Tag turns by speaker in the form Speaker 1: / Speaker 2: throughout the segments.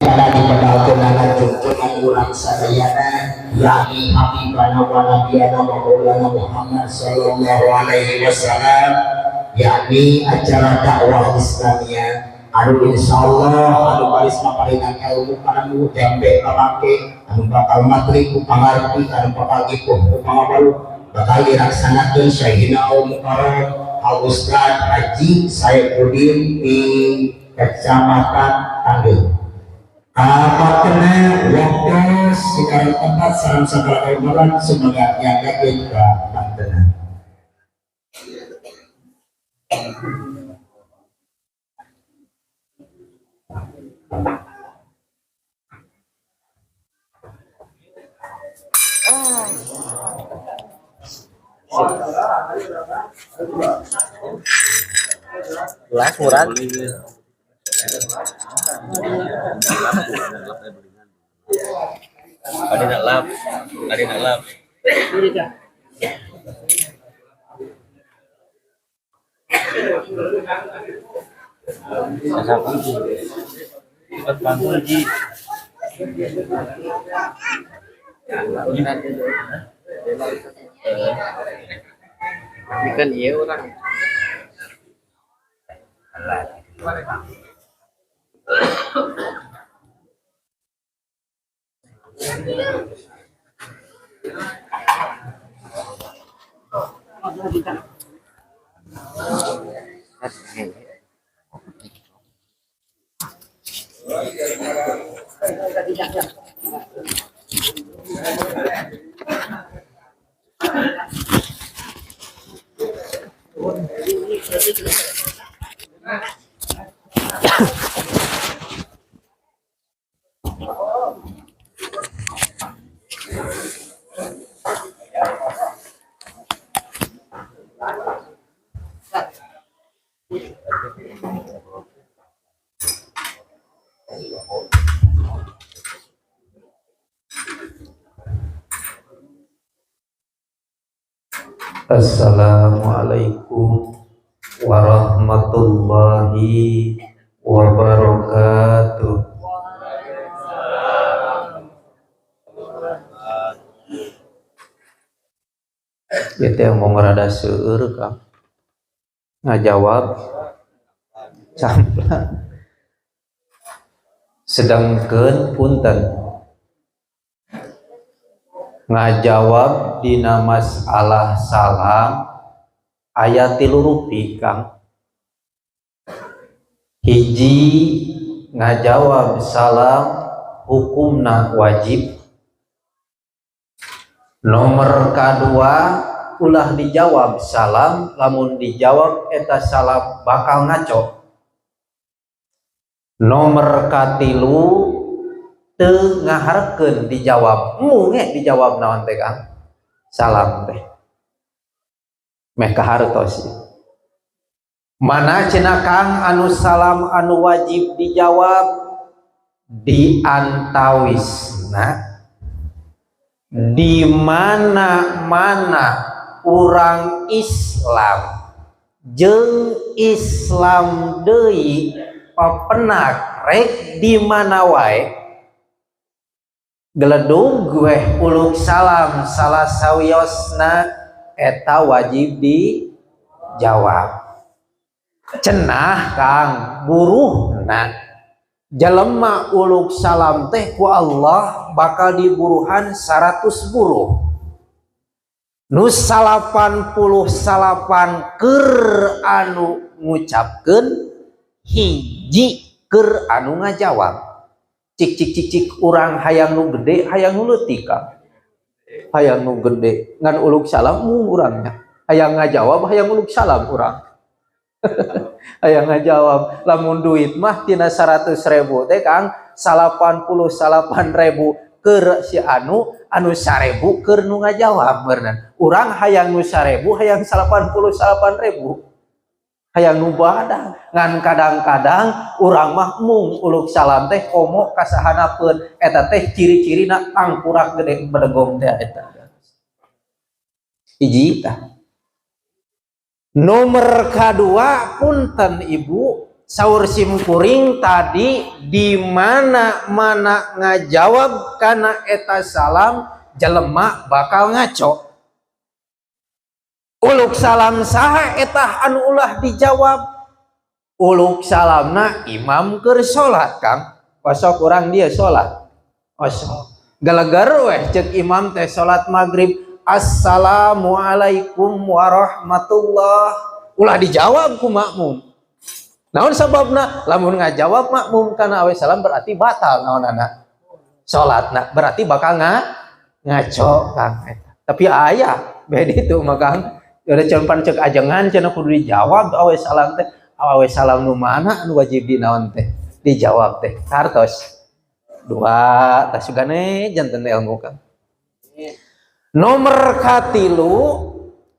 Speaker 1: Pada dipedalkeunana junjungan urang sadayana, yakni habibana wa nabiyana wa maulana Muhammad sallallahu alaihi wasallam, yakni acara dakwah Islamiyah anu insyaallah anu baris maparinan ilmu kana nu tempe kapake, anu bakal matri ku pangarti, anu bakal gipuh ku pangabaru, bakal dilaksanakeun Syekhina Al Mukarram Al Ustad Haji Saifuddin di Kecamatan Tanggul. Apakena waktu sekarang tempat salam segala kehormatan semoga yang yakin ke Banten.
Speaker 2: Jelas murah.
Speaker 3: Ada nak lap, ada nak lap. Cepat bantu Ji.
Speaker 2: Ini kan iya orang.
Speaker 4: Assalamualaikum warahmatullahi wabarakatuh. Ieu teh mau ngerada seueur Kang. Ngajawab sampla. Sedangkeun punten ngajawab dina masalah salam aya 3 rupi Kang. Hiji ngajawab salam hukumna wajib. Nomor kadua ulah dijawab salam, lamun dijawab eta salam bakal ngaco. Nomor katilu teu ngaharepkeun dijawab, munge dijawab naon teh Kang? Salam teh. Meh kahartos. Mana cenah Kang anu salam anu wajib dijawab di antawisna di mana-mana urang Islam jeung Islam deui papenak rek di mana wae geledug weh uluk salam salah sawiosna eta wajib dijawab. Cenah Kang buruhna jelema uluk salam teh ku Allah bakal diburuhan 100 buruh nu 89 keur anu ngucapkeun hiji keur anu ngajawab. Cik cik cik cik urang hayang nu gede hayang nu leutik Kang. Hayang nu gede ngan uluk salam mung urangnya hayang ngajawab hayang uluk salam urang. Hayang ngajawab lamun duit mah tina 100.000 teh Kang 88.000 keur si anu anu 1.000 keur nu ngajawab beurnan. Urang hayang nu 1.000 hayang 88.000 hayang nu badan ngan kadang-kadang urang mah mung uluk salam teh komo kasahanapeun eta teh ciri-cirina tangkurak gede bedegong teh eta. Hiji tah. Nomor kadua punten ibu Saur simkuring tadi, di mana mana ngajawab kana eta salam, jelema bakal ngaco. Uluk salam saha eta anu ulah dijawab? Uluk salamna imam keur salat, Kang. Osok urang dia salat, osok gelegar weh cek imam teh salat maghrib, "Assalamualaikum warahmatullah." Ulah dijawab ku makmum. Naon sababna? Lamun ngajawab makmum kana awe salam, berarti batal naonana? Salatna. Berarti bakal ngaco, Kang, eta. Tapi aya beda itu mah, Kang. Udah cempan cek ajengan cenah kudu dijawab awe salam teh. Awe salam nu mana anu wajib di naon teh? Dijawab teh. Kartos. Dua, tah sugane janten ilmu, Kang. Nomor katilu,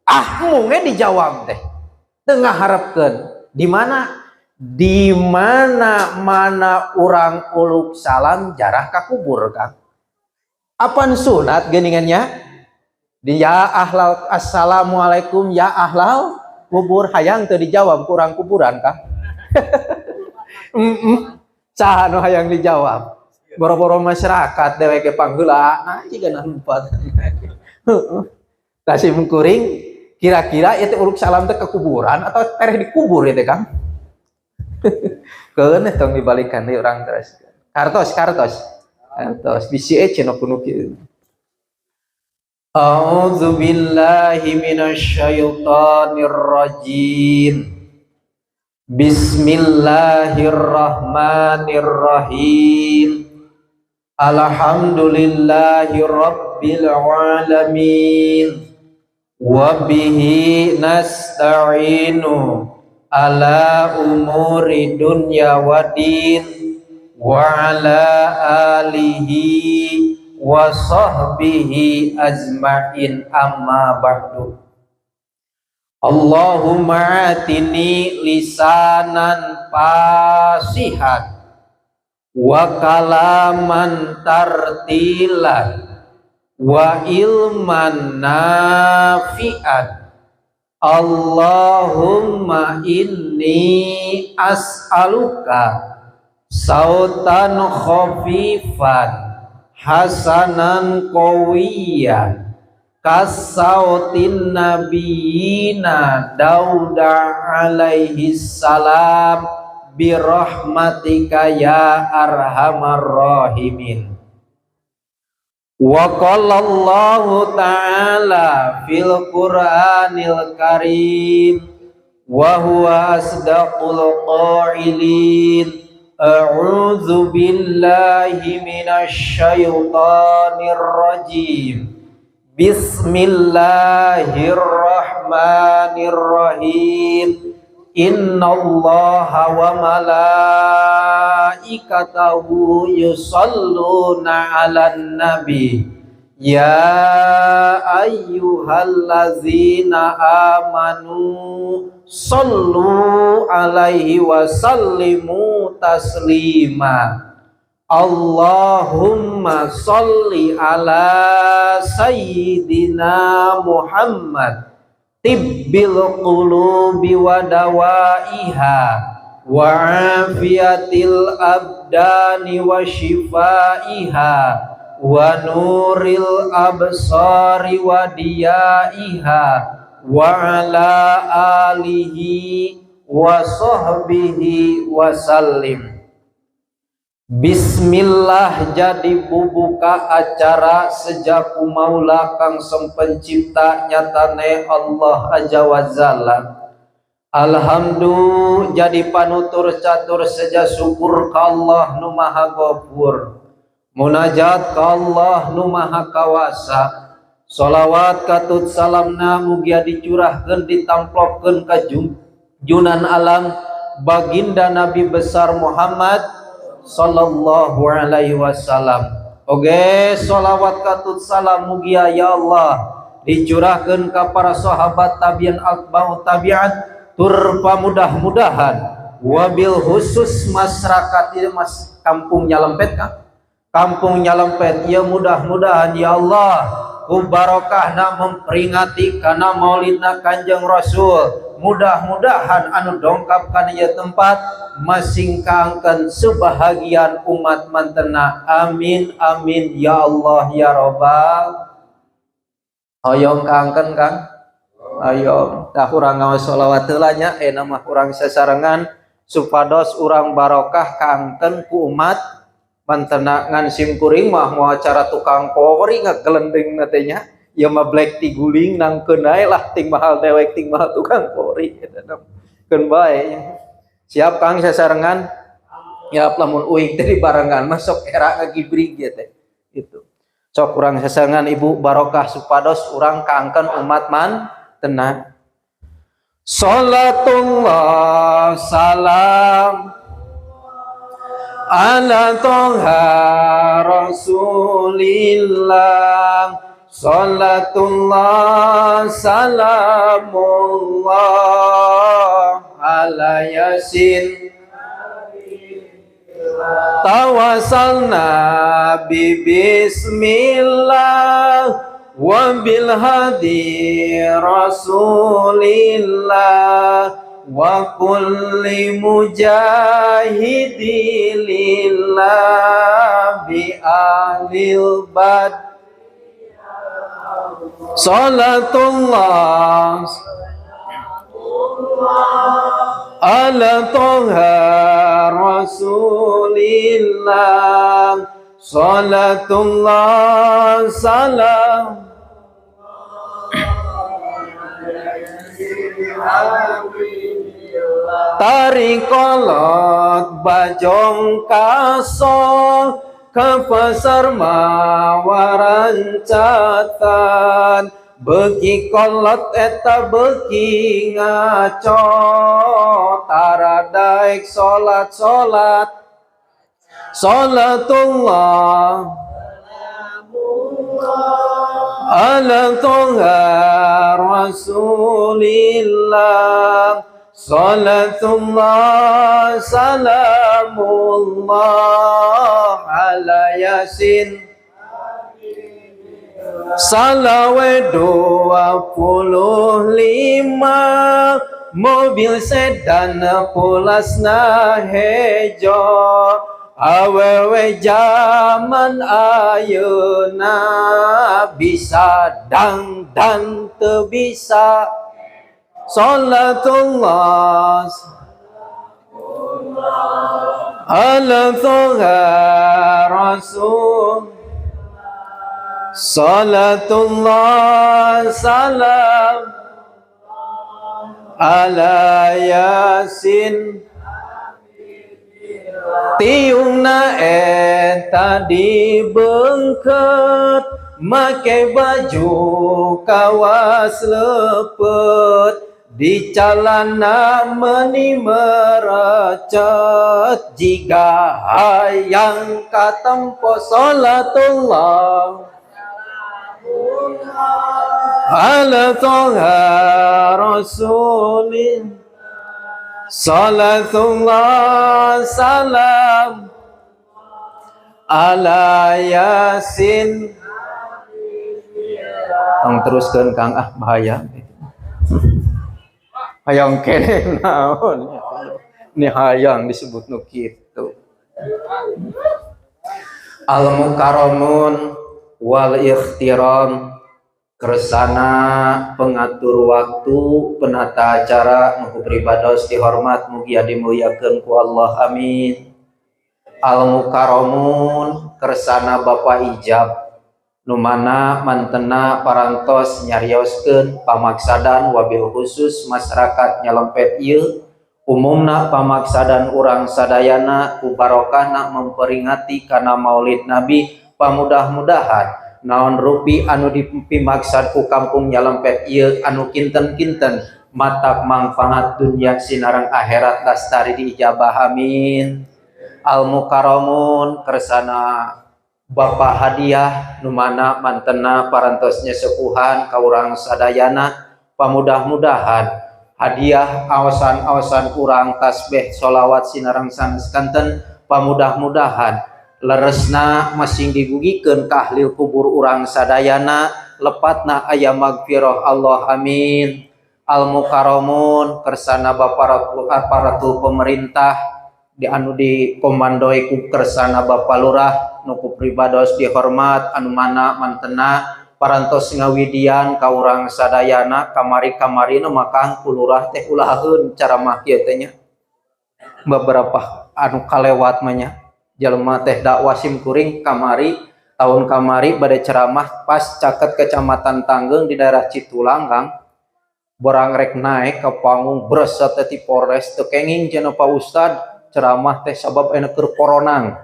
Speaker 4: ah, mungkin dijawab teh. Teu ngaharepkeun. Di mana? Di mana mana orang uluk salam jarah ka kubur, Kang. Apan sunat geuningannya? Di ya ahlal, "Assalamualaikum ya ahlal kubur," hayang teu dijawab kurang kuburan, Kang? Saha nu hayang dijawab? Boro-boro masyarakat, dewek pangheula nah jiga nempat. Tah, simkuring kira-kira itu uluk salam teh ke kuburan atau tereh dikubur itu, Kang? Keun tong dibalikan deui urang terus. Kartos, kartos. Kartos bisi cenah kuno kieu. A'udzu billahi minasyaitonir rajim. Bismillahirrahmanirrahim. Alhamdulillahi rabbil alamin. Wa bihi nasta'inu ala umuri dunya wa din wa ala alihi wa sahbihi ajma'in, amma ba'du. Allahumma atini lisanan fasihan wa kalaman tartilan wa ilman nafi'an. Allahumma inni as'aluka sautan khafifan hasanan qawiyyan kasautin nabiyina Dauda alaihi salam birahmatika ya arhamar rahimin. Wa qala Allah ta'ala fil Qur'anil Karim wa huwa asdaqul qailin. A'udzu billahi minasy syaithanir rajim. Bismillahirrahmanirrahim. Innallaha wa malaikatahu yusalluna 'alan nabi. Ya ayyuhallazina amanu sallu alaihi wa sallimu taslima. Allahumma salli ala sayyidina Muhammad tibbil qulubi wa dawaiha wa afiyatil abdani wa shifaiha wa nuril absari wa diyaiha wa ala alihi wa sahbihi wa sallim. Bismillah jadi bubuka acara seja ku maula kang sang pencipta, nyatane Allah aja wa jalla. Alhamdulillah jadi panutur catur seja syukur ka Allah nu maha gofur. Munajat ka Allah nu maha kawasa. Salawat katut salamna mugia dicurahkeun, ditamplokkeun ka junjunan alam baginda Nabi besar Muhammad sallallahu alaihi wasallam. Oge salawat katut salam mugia ya Allah dicurahkeun ka para sahabat, tabi'in, atba'ut tabi'at, tur pamudah-mudahan wabil khusus masyarakat ieu, mas kampung Nyalempet, Kang. Kampung Nyalempet ya, mudah-mudahan ya Allah Ku barokahna memperingati kana Maulidna Kanjeng Rasul, mudah-mudahan anu dongkap kana ieu tempat masing kaangkeun sebahagian umat mantena. Amin amin ya Allah ya Robbal. Hoyong kaangkeun, Kang? Ayo tah, urang ngaos sholawat heula nya. Mah urang sasarengan supados urang barokah kaangkeun ku umat mantena. Ngan sim kuring mah moal cara tukang kori ngagelendeng teh nya. Ieu mah black tiguling nangkeun ae lah, ting mahal dewek ting mahal tukang kori eta keun bae. Siap, Kang, sasarengan ya? Lamun uing teh barengan masuk era ngagibrig ya teh itu. Sok urang sasarengan, Ibu, barokah supados urang kaangkeun umat mantena. Salatullah salam ala Toha Rasulillah. Salatullah salamullah ala Yasin. Tawasalna bi bismillah wa bil hadi Rasulillah wa kulli mujahidi lillah bi ahlil bad. Salatullah ala Toha Rasulillah. Salatullah salam Tarikolot bajong kaso ke pasar mawarancatan, beki kolot eta beki ngaco, tara daek salat salat. Salatullah ala Toha Rasulillah. Salatullah salamullah ala Yasin. Salawe 25, mobil sedan pulasna hejo. Awewe zaman ayeuna bisa dangdan teu bisa. Salatullah ala Toha Rasul. Salatullah salam ala Yasin. Tiungna eta dibengket, make baju kawas lepet, di calana meni merecet, jika hayang katempo. Salatullah ala Toha Rasulin. Salatullah salam ala Yasin. Tong teruskeun, Kang, ah, bahaya. Hayang kene naon ini, hayang disebut nu kitu. Al mukarramun wal ikhtiram, kersana pengatur waktu, penata acara, nu pribados dihormat, mugia dimuliakeun ku Allah, amin. Al mukarramun, kersana Bapak Ijab, nu mana mantena parantos nyarioskeun pamaksadan, wabil khusus masyarakat Nyalempet ieu, umumna pamaksadan urang sadayana. Ku barokahna memperingati kana Maulid Nabi, pamudah-mudahan naon rupi anu dipimaksad ku kampung Nyalempet ieu anu kinten-kinten matak mangfaat dunia sinareng akhirat, lastari diijabah, amin. Al mukarramun, kersana Bapak Hadiah, nu mana mantena parantos nyesepuhan ka urang sadayana, pamudah-mudahan hadiah awasan-awasan urang, tasbih, sholawat sinareng sanes kanten, pamudah-mudahan leresna masing digugikeun ka ahli kubur urang sadayana. Lepatna aya magfirah Allah, amin. Al mukarramun, kersana Bapak aparatur pemerintah di anu dikomandoi ku kersana Bapak Lurah nu ku pribados dihormat, anu mana mantena parantos ngawidian ka urang sadayana. Kamari-kamari nu makang ku lurah teh ulaheun ceramah kieu teh nya. Beberapa anu kalewat mah nya, jelema teh dakwah sim kuring kamari, tahun kamari bade ceramah pas caket Kecamatan Tanggeung di daerah Citulang, Kang. Borang rek naik ke panggung, breset teh ti Polres, "Teu kenging," cenah, "Pak Ustad ceramah teh, sabab aya keur koronang."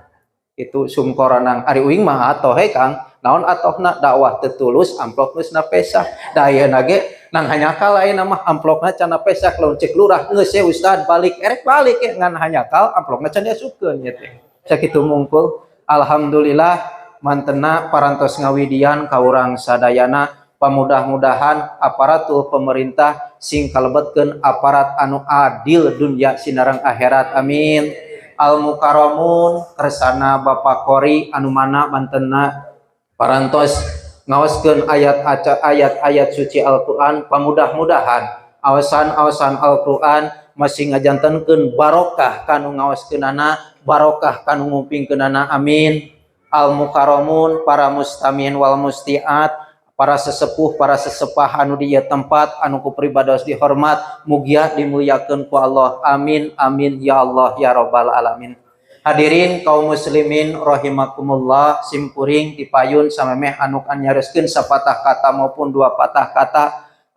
Speaker 4: Itu sum koronang. Ari uing mah atoh he, Kang. Naon atohna? Dakwah teu tulus, amplop geus pesah. Da ayeuna ge nang hanyakal, ayeuna mah amplopna can pesah. Lamun cek lurah, "Geus ye Ustad, balik," erek balik ye, ngan hanyakal amplopna can diasupkeun ye teh. Sakitu mungkul. Alhamdulillah mantena parantos ngawidian ka urang sadayana. Pamudah-mudahan aparatur pemerintah sing kalebetkeun aparat anu adil dunia sinareng akhirat, amin. Al mukarramun, kersana Bapak Kori anu mana mantena parantos ngaoskeun ayat ayat-ayat suci Al-Qur'an. Pamudah-mudahan awasan-awasan Al-Qur'an masih ngajantenkeun barokah kanu ngaoskeunana, barokah kanu ngupingkeunana, amin. Al mukarramun, para mustamin wal mustiat, para sesepuh, para sesepah anu di ieu tempat anu ku pribados dihormat, mugia dimuliakeun ku Allah, amin amin ya Allah ya rabbal alamin. Hadirin kaum muslimin rahimakumullah, simkuring dipayun samemeh anu nyarioskeun sapatah kata maupun dua patah kata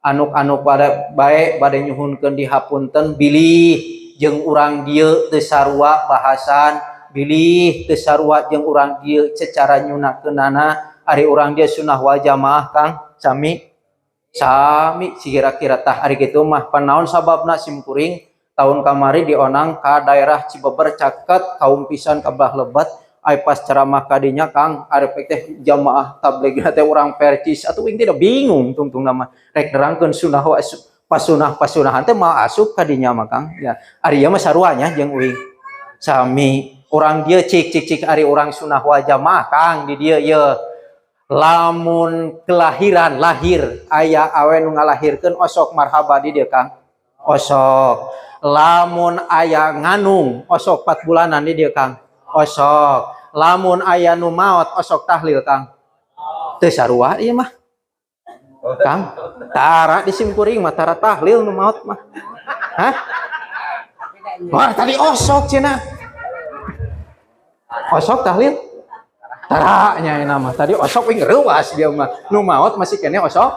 Speaker 4: anuk-anu pada bae, bade nyuhunkeun dihapunten bilih jeung urang dieu teu sarua bahasan, bilih teu sarua jeung urang dieu secara nyunahkeunana. Ari urang dieu sunnah wal jamaah, Kang, sami sami kira-kira. Tah, ari kitu mah panaon sababna simkuring tahun kamari dionang ka daerah Cibeber, caket kaum pisan ka belah lebet. Ai pas ceramah kadinya, Kang, ari teh jamaah tabligh teh urang Percis atuh. Uing tidak bingung tungtung nama rek nerangkeun sunnah wa pasunah pasunahan teh moal asup kadinya mah, Kang, ya. Ari ieu mah saruanya jeung uing sami urang dieu. Cik cik cik, ari urang sunnah wal jamaah, Kang, di dieu ye lamun kelahiran lahir aya awe nu ngalahirkeun, osok marhaba di dieu, Kang? Osok. Lamun aya nganung, osok 4 bulanan di dieu, Kang? Osok. Lamun aya nu maot, osok tahlil, Kang? Teu sarua ieu mah, Kang. Tara di simkuring mah, tara tahlil nu maot mah. Hah? Wah, tadi osok cenah. Osok tahlil? Tara nya mah. Tadi osok, wing reuas dia mah. Nu maot masih kene osok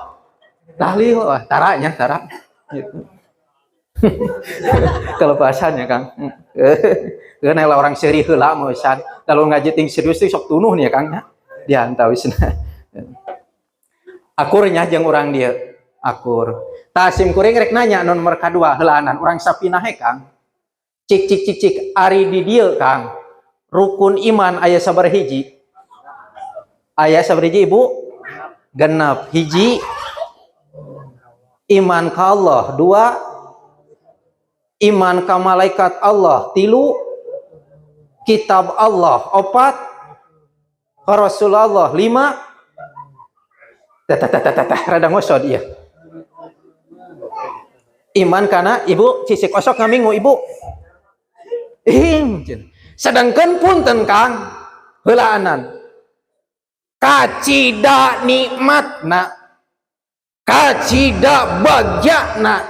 Speaker 4: tahlil. Wah, tara nya, tara. Gitu. Kelepasannya, Kang. Keun lah orang seuri heula mah usan. Kalau ngaji ting serius teh sok tunuh nih ya, Kang, ya. Diantawisna. Akurnya jeung urang dieu. Akur. Tah, sim kuring rek nanya nu nomor kadua heulaanan urang sapinah he, Kang. Cik cik cik cik, ari di dieu, Kang. Rukun iman aya sabaraha hiji? Aya sabaraha hiji, Ibu? Genep. Hiji, iman ka Allah, dua, iman ka malaikat Allah, tilu, kitab Allah, opat, ka Rasulullah, lima, teh teh teh teh, rada ngosot iya. Iman kana ibu cisik osok ngamingu ibu. Ih, sedangkan punten, Kang, heulaanan kacida nikmatna, kacida bagjana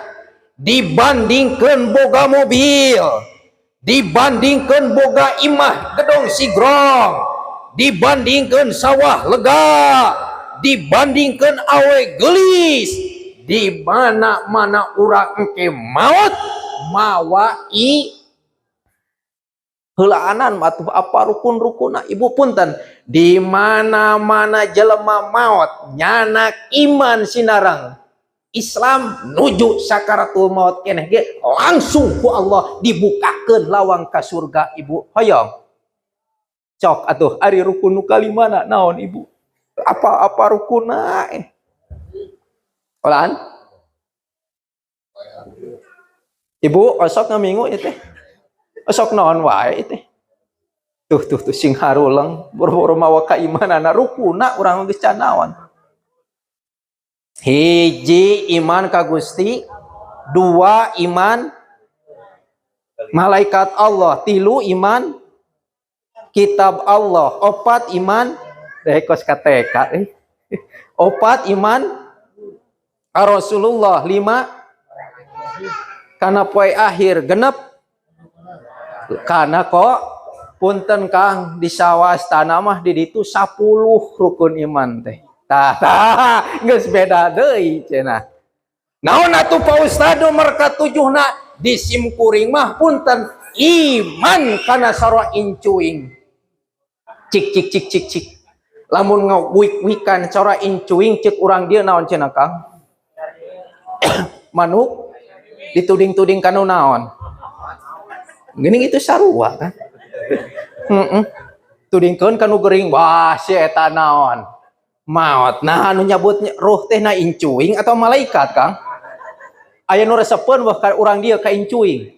Speaker 4: dibandingkan boga mobil, dibandingkan boga imah gedong sigrong, dibandingkan sawah lega, dibandingkan awe gelis, di mana-mana urang engke maut mawa i heulaanan atuh apa rukun-rukunna, Ibu? Punten, di mana-mana jelema maot nyanak iman sinareng Islam nuju sakaratul maut keneh ge langsung ku Allah dibukakeun lawang ka surga. Ibu hoyong? Cok atuh, ari rukun nu kalimana naon, Ibu? Apa-apa rukunna eh? Olaan Ibu osok ngamingu ieu teh, osok naon wae teh? Tuh tuh tuh, sing haruleng boro-boro mawa kaimanana, rukuna urang geus can naon. Hiji, iman ka Gusti. Dua, iman malaikat Allah. Tilu, iman kitab Allah. Opat, iman deh kos KTK eh. Opat, iman Rasulullah. Lima, kana poe akhir. Genep, karena kok punten, Kang, di sawastana mah di ditu 10 rukun iman teh. Tah, tah, geus beda deui cenah. Naon atuh, Pak Ustad, nomor katujuhna? Di simkuring mah, punten, iman kana sarua incuing. Cik cik cik cik cik. Lamun ngawik-wikan cara incuing, cek urang dieu naon cenah, Kang? Manuk dituding-tuding kanu naon? Gini itu sarua kan? Heeh. Tudingkeun kanu gering, wah, si eta naon? Maot. Nah, anu nyabut roh teh na incuing atau malaikat, Kang? Aya nu resepeun wah ka urang dieu ka incuing.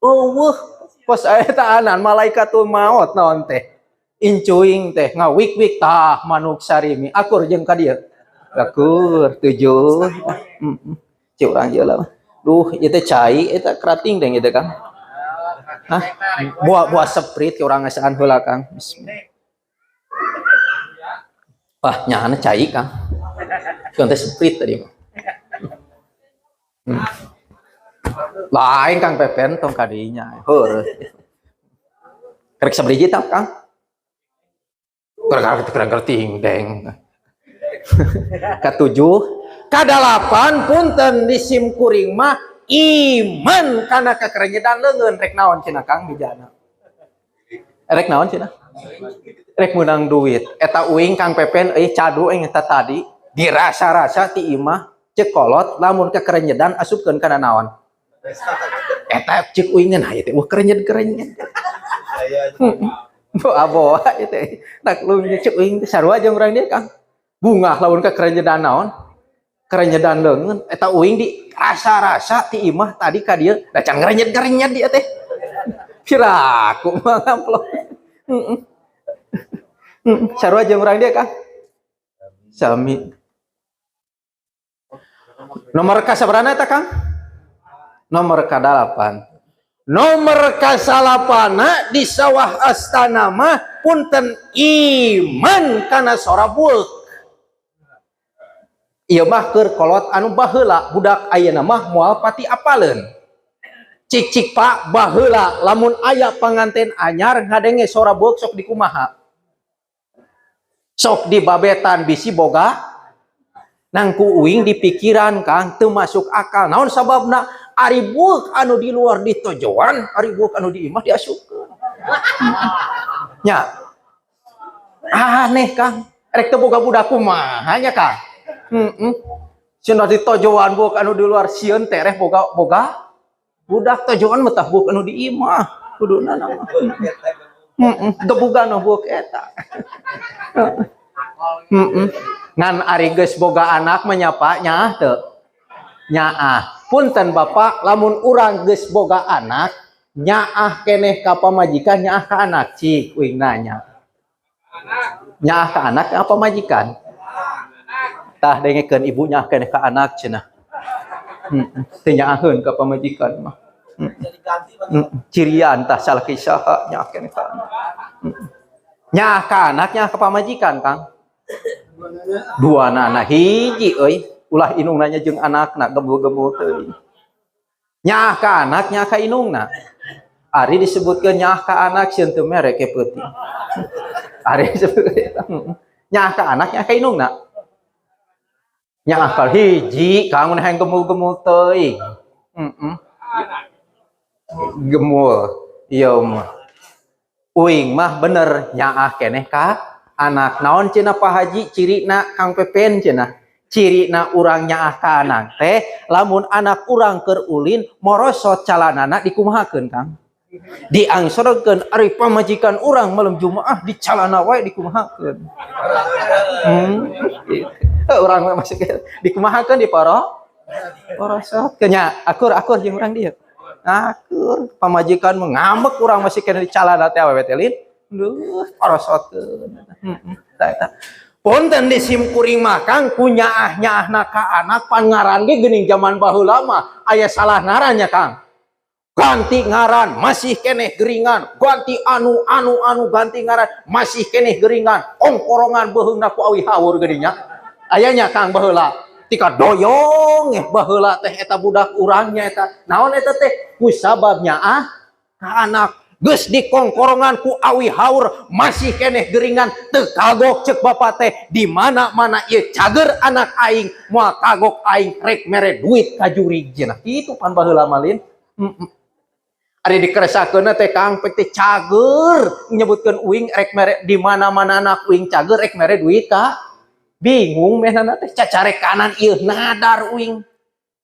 Speaker 4: Euweuh, kos eta anan malaikat tuh maot naon teh? Incuing teh ngawik-wik tah manuk sarimi. Akur jeung ka dieu. Akur, tujuh. Heeh. Cik urang dieu lah. Duh, ieu teh cai eta kerating deh gitu, Kang. Hah? Buah buah Sprite ke urang ngasaan heula, Kang. Bismillah. Wah, nyahana cai, Kang. Cuman teh Sprite tadi mah. Lain, Kang Pepen, tong kadinya. Heuh. Kerek sabriji tah, Kang? Kerek kerek kerting deng. Katujuh, kadalapan, punten, di sim kuring mah iman kana kakerenyedan leungeun. Rek naon cenah, Kang, bijana? Rek naon cenah? Rek meunang duit. Eta uing, Kang Pepen euy, cadu euy eta tadi dirasa-rasa ti imah. Cek kolot, lamun kekerenyedan asupkeun kana naon? Eta cek uing, nah, ieu teh wah kerenyed-kerenyed. Boa-boa ieu teh. Tak lu cek uing teh sarua jeung urang dieu, Kang. Bungah lamun kekerenyedan naon? Kerenyedan leungeun. Eta uing di rasa-rasa ti imah tadi ka dieu da can ngerenyed-ngerenyed dia teh. Piraku mah ngamplop. Heeh. Sarua jeung urang dieu, Kang. Sami. Nomor kasabarana eta, Kang? Nomor kadalapan. Nomor kasalapana di sawah astana mah, punten, iman kana sora bueuk. Ieu mah keur kolot anu baheula, budak ayeuna mah moal pati apaleun. Cik cik, Pak, baheula lamun aya panganten anyar ngadenge sora bueuk sok dikumaha? Sok dibabetan bisi boga nangku. Uing di pikiran, Kang, teu masuk akal. Naon sababna? Ari bueuk anu di luar ditojoan, ari bueuk anu di imah diasupkeun. Nya. Aneh, Kang. Rek teu boga budak kumaha nya, Kang? Heeh. Cenah ditojoan bueuk anu di luar, sieun tereh boga boga budak, tojoan mah tah bueuk anu di imah kuduna mah. Heeh, gebugan bueuk eta. Heeh. Ngan ari geus boga anak mah nyapa nyaah teu? Nyaah. Punten, Bapak, lamun urang geus boga anak, nyaah keneh ka pamajikan, nyaah ka anak? Cik uing nanya. Nyaah ka anak apa pamajikan? Tah, dengekeun, ibu nyaah keneh ka anak cenah. Heeh, teu nyaaheun ka pamajikan mah. Heeh. Cirian tah salah saha nyaah keneh ka anak. Heeh. Nyaah ka anak, nyaah ka pamajikan, Kang? Dua nana hiji euy, ulah indung nanya jeung anakna gemul-gemul teuing. Nyaah ka anak, nyaah ka indungna? Ari disebutkeun nyaah ka anak sieun teu mere ke peuting. Ari disebutkeun nyaah ka anak, nyaah ka indungna? Nyaah ka hiji, Kang, mun hayang gemul-gemul teuing. Heeh. Gemul. Ieu mah. Uing mah bener nyaah keneh ka anak. Naon cenah, Pak Haji, cirina, Kang Pepen, cenah? Cirina urang nyaah ka anak teh lamun anak urang keur ulin morosot calanana dikumahakeun, Kang? Diangsorkeun. Ari pamajikan urang malam Jumaah di calana wae dikumahakeun? Gitu. Urang mah masuk dikumahakeun, di poro porosot nya. Akur, akur jeung urang dieu? Akur. Pamajikan mah ngambek, urang masih kena di calana teh awewe teh lin. Duh, porosotkeun. Heeh, eta. Punten di sim kuring mah, Kang, ku nyaah-nyaahna ka anak, pan ngaran ge geuning zaman baheula mah aya salah ngarannya, Kang. Ganti ngaran masih keneh geringan, ganti anu anu anu, ganti ngaran masih keneh geringan, ongkorongan beuheungna ku awi haur geuning nya. Aya nya, Kang, baheula tika doyong baheula teh eta budak urangnya eta naon eta teh ku sabab nyaah ka anak. Geus dikongkorongan ku awi haur masih keneh geringan, teu kagok. Cek bapak teh, di mana-mana ieu cager anak aing, moal kagok aing rek mere duit ka jurig cenah kitu. Pan baheula malin. Ari dikeresakeun teh, Kang, pek teh cager nyebutkeun uing rek mere, di mana-mana anak uing cager rek mere duit ka bingung mehnana teh cacarekanan ieu nadar uing.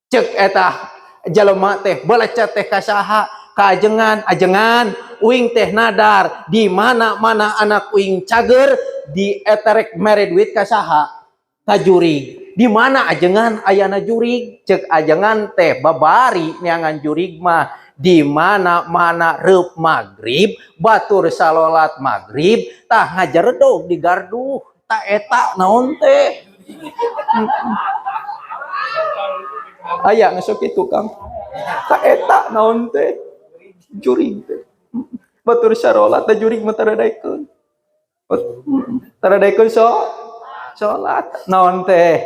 Speaker 4: Cek eta jelema teh belecet teh ka saha? Ka ajengan. "Ajengan, uing teh nadar di mana-mana anak uing cager di eta rek mere duit ka saha? Ka jurig. Di mana, ajengan, ayana jurig?" Cek ajengan teh, "Babari neangan jurig mah di mana-mana reup maghrib, batur salolat maghrib tah ngajaredog di gardu tah eta naon teh." Aya ngesok itu, Kang. Tah eta naon teh jurig teh. Batur sarolat teh jurig mah taradaikeun. Taradaikeun so salat naon teh.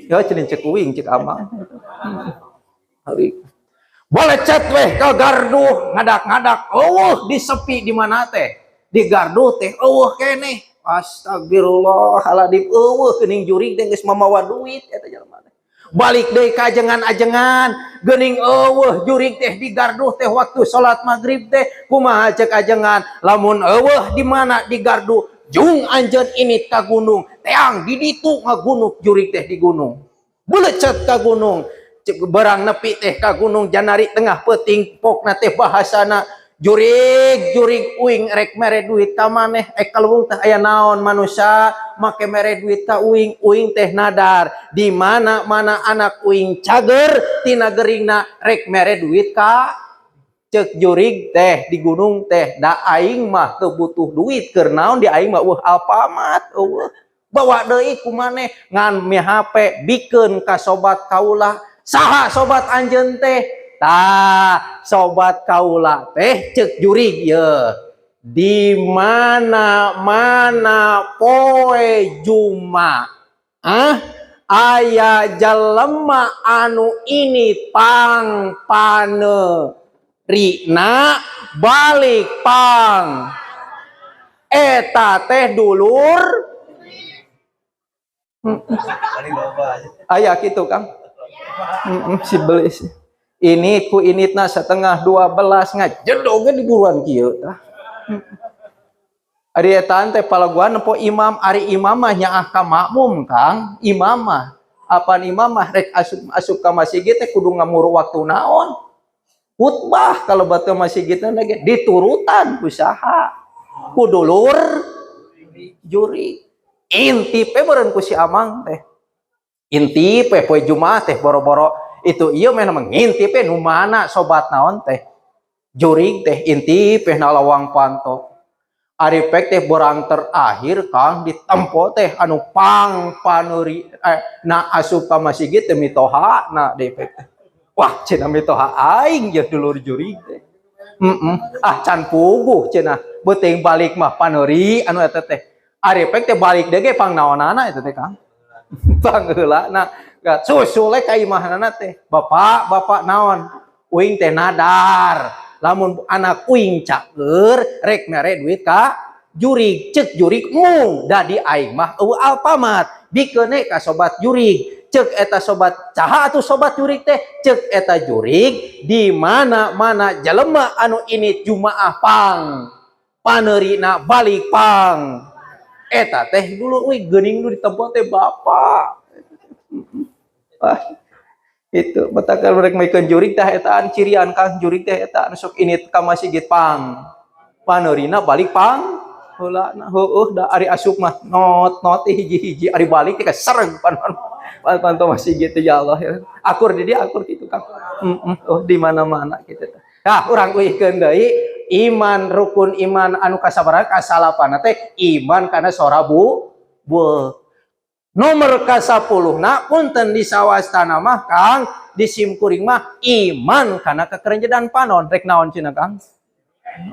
Speaker 4: Ya cenah cek uing, cek amang. Hari bolecet weh ke gardu, ngadak-ngadak, euweuh di sepi di mana teh di gardu teh euweuh keneh. Astagfirullahaladzim, euweuh geuning jurig teh geus mamawa duit eta jelema teh. Balik deui ka ajengan-ajengan, geuning euweuh jurig teh di gardu teh waktu salat maghrib teh. "Kumaha?" cek ajengan, "Lamun euweuh di mana di gardu, jung anjeun ini ka gunung, teang di ditu ngagunuk jurig teh di gunung." Belecet ka gunung. Berang nepi teh ka gunung janari tengah peuting pokna teh bahasana, "Jurig, jurig, uing rek mere duit ka maneh." "Eh, kalewung teh aya naon manusia make mere duit ka uing?" "Uing teh nadar di mana mana anak uing cager tina geringna rek mere duit ka." Cek jurig teh di gunung teh, "Da aing mah teu butuh duit, keur naon? Di aing mah euweuh Alfamart euweuh. Bawa deui ku maneh ngan mi HP, bikeun ka sobat kaula." "Saha sobat anjeun teh?" "Tah, sobat kaula teh," cek jurig ye, "di mana mana poe Jumaah aya jelema anu ini pang paneurina balik pang eta teh dulur." Aya kitu, Kang. Si beli ini ku initna 11.30 ngajedog di buruan kieu tah. Ari eta teh palaguan nempo imam, ari imam mah nyaah ka makmum, Kang. Imam mah apan imam mah rek asup asup ka masjid teh kudu ngamuru waktu naon khutbah. Kalau batu masjid lagi diturutan ku saha? Ku dulur jurig. Intip meureun ku si amang teh, intip poe Jumat teh boro-boro itu ieu meh ngintip nu mana sobat naon teh jurig teh, intip na lawang panto. Ari pek teh borang terakhir, Kang, ditempo teh anu pang paneuri na asup ka masjid teh mitoha na depek teh. "Wah," cenah, "mitoha aing ye dulur jurig teh. Ah, can puguh," cenah, "beuting balik mah paneuri anu eta teh." Ari pek teh balik deui ge pang naonana eta teh, Kang? Pangheula na susul ka imahna teh. "Bapak, bapak naon?" "Uing teh nadar lamun anak uing cager rek mere duit ka jurig." Cek jurig, "Mung da di aing mah euweuh Alfamart, bikeun ka sobat jurig." Cek eta sobat, "Saha atuh sobat jurig teh?" Cek eta jurig, "Di mana mana jelema anu ini Jumaah pang paneurina balik pang eta teh dulu." Wih, geuning nu ditempo teh bapak. Ah, itu matakan mereka maikeun jurig tah etaan cirian, Kang. Jurig teh eta anu sok ini ka masjid pang paneurina balik pang heula. Nah, heueuh da ari asup mah not not hiji-hiji, ari balik teh sereg pan pan masjid teh. Ya Allah ya. Akur di dia akur gitu, Kang. Oh, di mana-mana gitu. Nah, urang uihkeun deui iman, rukun iman anu kasabaraha? Kasalapan teh iman kana sora bu Bueuk. Nomor ka-10 na, punten, di sawastana mah, Kang, di simkuring mah iman kana kekerenjedan panon. Rek naon cenah, Kang?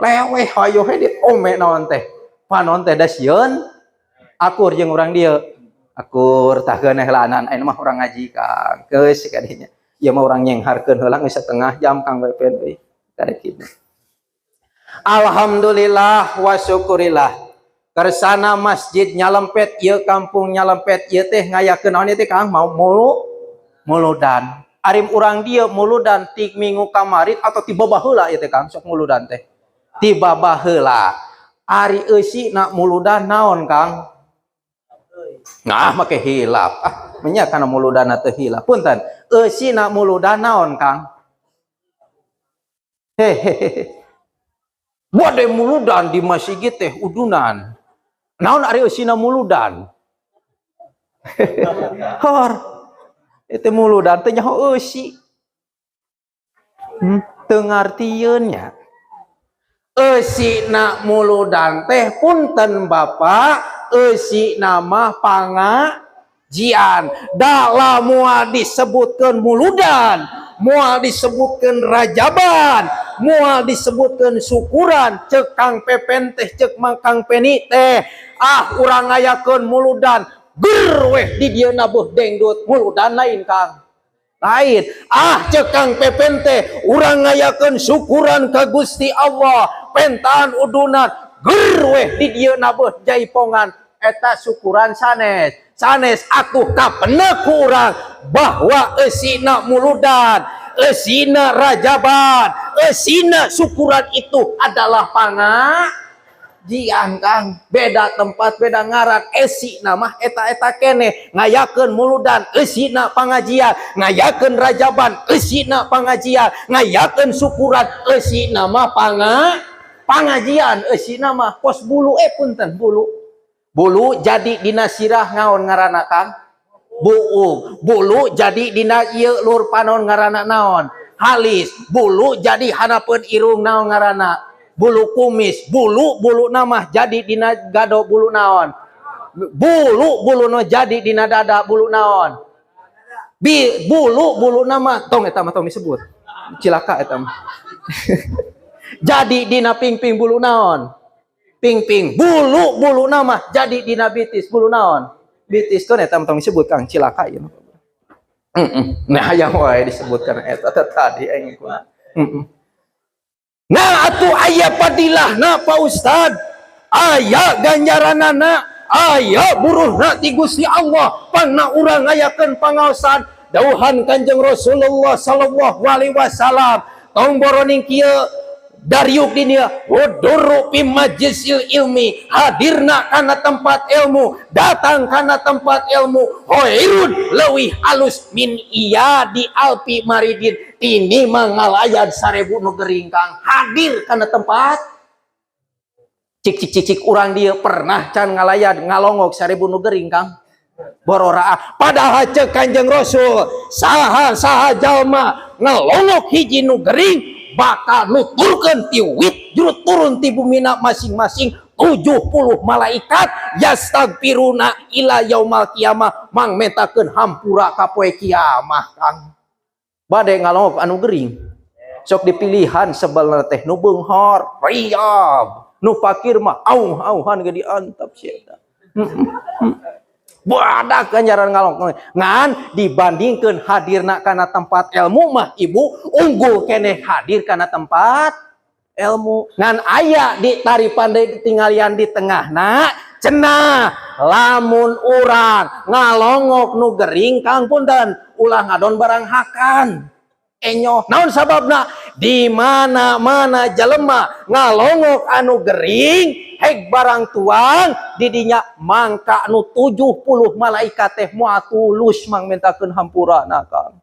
Speaker 4: Leweh hayo he diome naon teh. Panon teh da sieun akur jeung urang dieu. Akur tah geuneh heulaan ayeuna mah urang ngaji, Kang. Geus kadinya. Ieu mah urang nyengharkeun heula geus setengah jam, Kang Pepen euy. Karek kitu. Alhamdulillah wa syukurillah. Kersana masjid Nyalempet ieu, kampung Nyalempet ieu teh ngayakeun naon ieu teh, Kang? Mau muludan. Ari urang dieu muludan ti minggu kamari atau ti baheula ieu teh, Kang, sok muludan teh. Ti baheula. Ari eusina muludan naon, Kang? Nah, make hilap. Ah, menya kana muludan teu hilap. Punten. Eusina muludan naon, Kang? Hehehe. Bade muludan di masjid teh udunan. Naon ari eusina muludan? Hor. Itu muludan teh nyaho eusi. Teu ngartieun nya. Eusina muludan teh, punten Bapak, eusina mah pangajian. Dalam moal disebutkeun muludan, moal disebutkeun rajaban, moal disebutkeun syukuran. Cek Kang Pepen teh, cek Mang Kang Peni teh, ah, urang ngayakeun muludan ger weh di dieu nabuh dengdut. Muludan lain, Kang, lain. Ah, cek Kang Pepen teh, urang ngayakeun syukuran ka Gusti Allah, pentaan udunan ger weh di dieu nabuh jaipongan. Eta syukuran sanes sanes. Atuh kapenek ku urang bahwa eusina muludan, eusina rajaban, eusina syukuran itu adalah pangajian, Kang. Beda tempat, beda ngaran, eusina mah eta-eta kene. Ngayakeun muludan eusina pangajian, ngayakeun rajaban eusina pangajian, ngayakeun syukuran eusina mah pangajian. Eusina mah kos bulu, eh, punten, bulu bulu jadi dina sirah naon ngaranna, Kang? Buuk. Bulu jadi dina ieu lur panon ngaranna naon? Halis. Bulu jadi hanapeun irung naon ngaranna? Bulu kumis. Bulu bulu nama jadi dina gado bulu naon? Bulu bulu no jadi dina dada bulu naon? Bi bulu bulu nama tong eta mah tong disebut, cilaka eta mah. Jadi dina pingping bulu naon? Pingping. Bulu bulu nama jadi dina bitis bulu naon? Bitis. Kan eta mah tong disebut, Kang, cilaka ieu. Nah, yang wae disebutkan eta teh tadi aing kumaha. Nah, atuh aya fadilah na, Pak Ustad, aya ganjaranana, aya buruhna ti Gusti Allah pangna urang ngayakeun pangaosan. Dauhan Kanjeng Rasulullah sallallahu alaihi wasallam, tong boroning kieu dariuk dinya huduru fi majlisil ilmi, hadirna kana tempat ilmu, datang kana tempat ilmu, khairun leuwih alus min iyadi alfi maridin tinimbang ngalayad 1000 nu gering, Kang. Hadir kana tempat. Cik cik cik cik, urang dieu pernah can ngalayad, ngalongok 1000 nu gering, Kang? Bororaa. Padahal cek Kanjeng Rasul, saha saha jalma ngalongok hiji nu gering bakal nuturkeun ti wit juru turun ti bumina masing-masing 70 malaikat yastagfiruna ila yaumal kiamah, mang mentakeun hampura ka poe kiamah. Kang, bade ngalongok anu gering, sok dipilihan sebelna teh nu beunghar riab, nu fakir mah auh-auhan ge diantap sia eta. Badak ganjaran ngalongok, ngan dibandingkan hadirna kana tempat ilmu mah, Ibu, unggul keneh hadir kana tempat ilmu. Ngan aya di taripan deui tinggalian di tengah na cenah, lamun urang ngalongok nu gering, Kang, punten, ulah ngadon barang hakan enyoh. Naon sababna? Di mana-mana jelema ngalongok anu gering hek barang tuang didinya mangka nu 70 malaikat teh moal tulus mang mentakeun hampurana, Kang.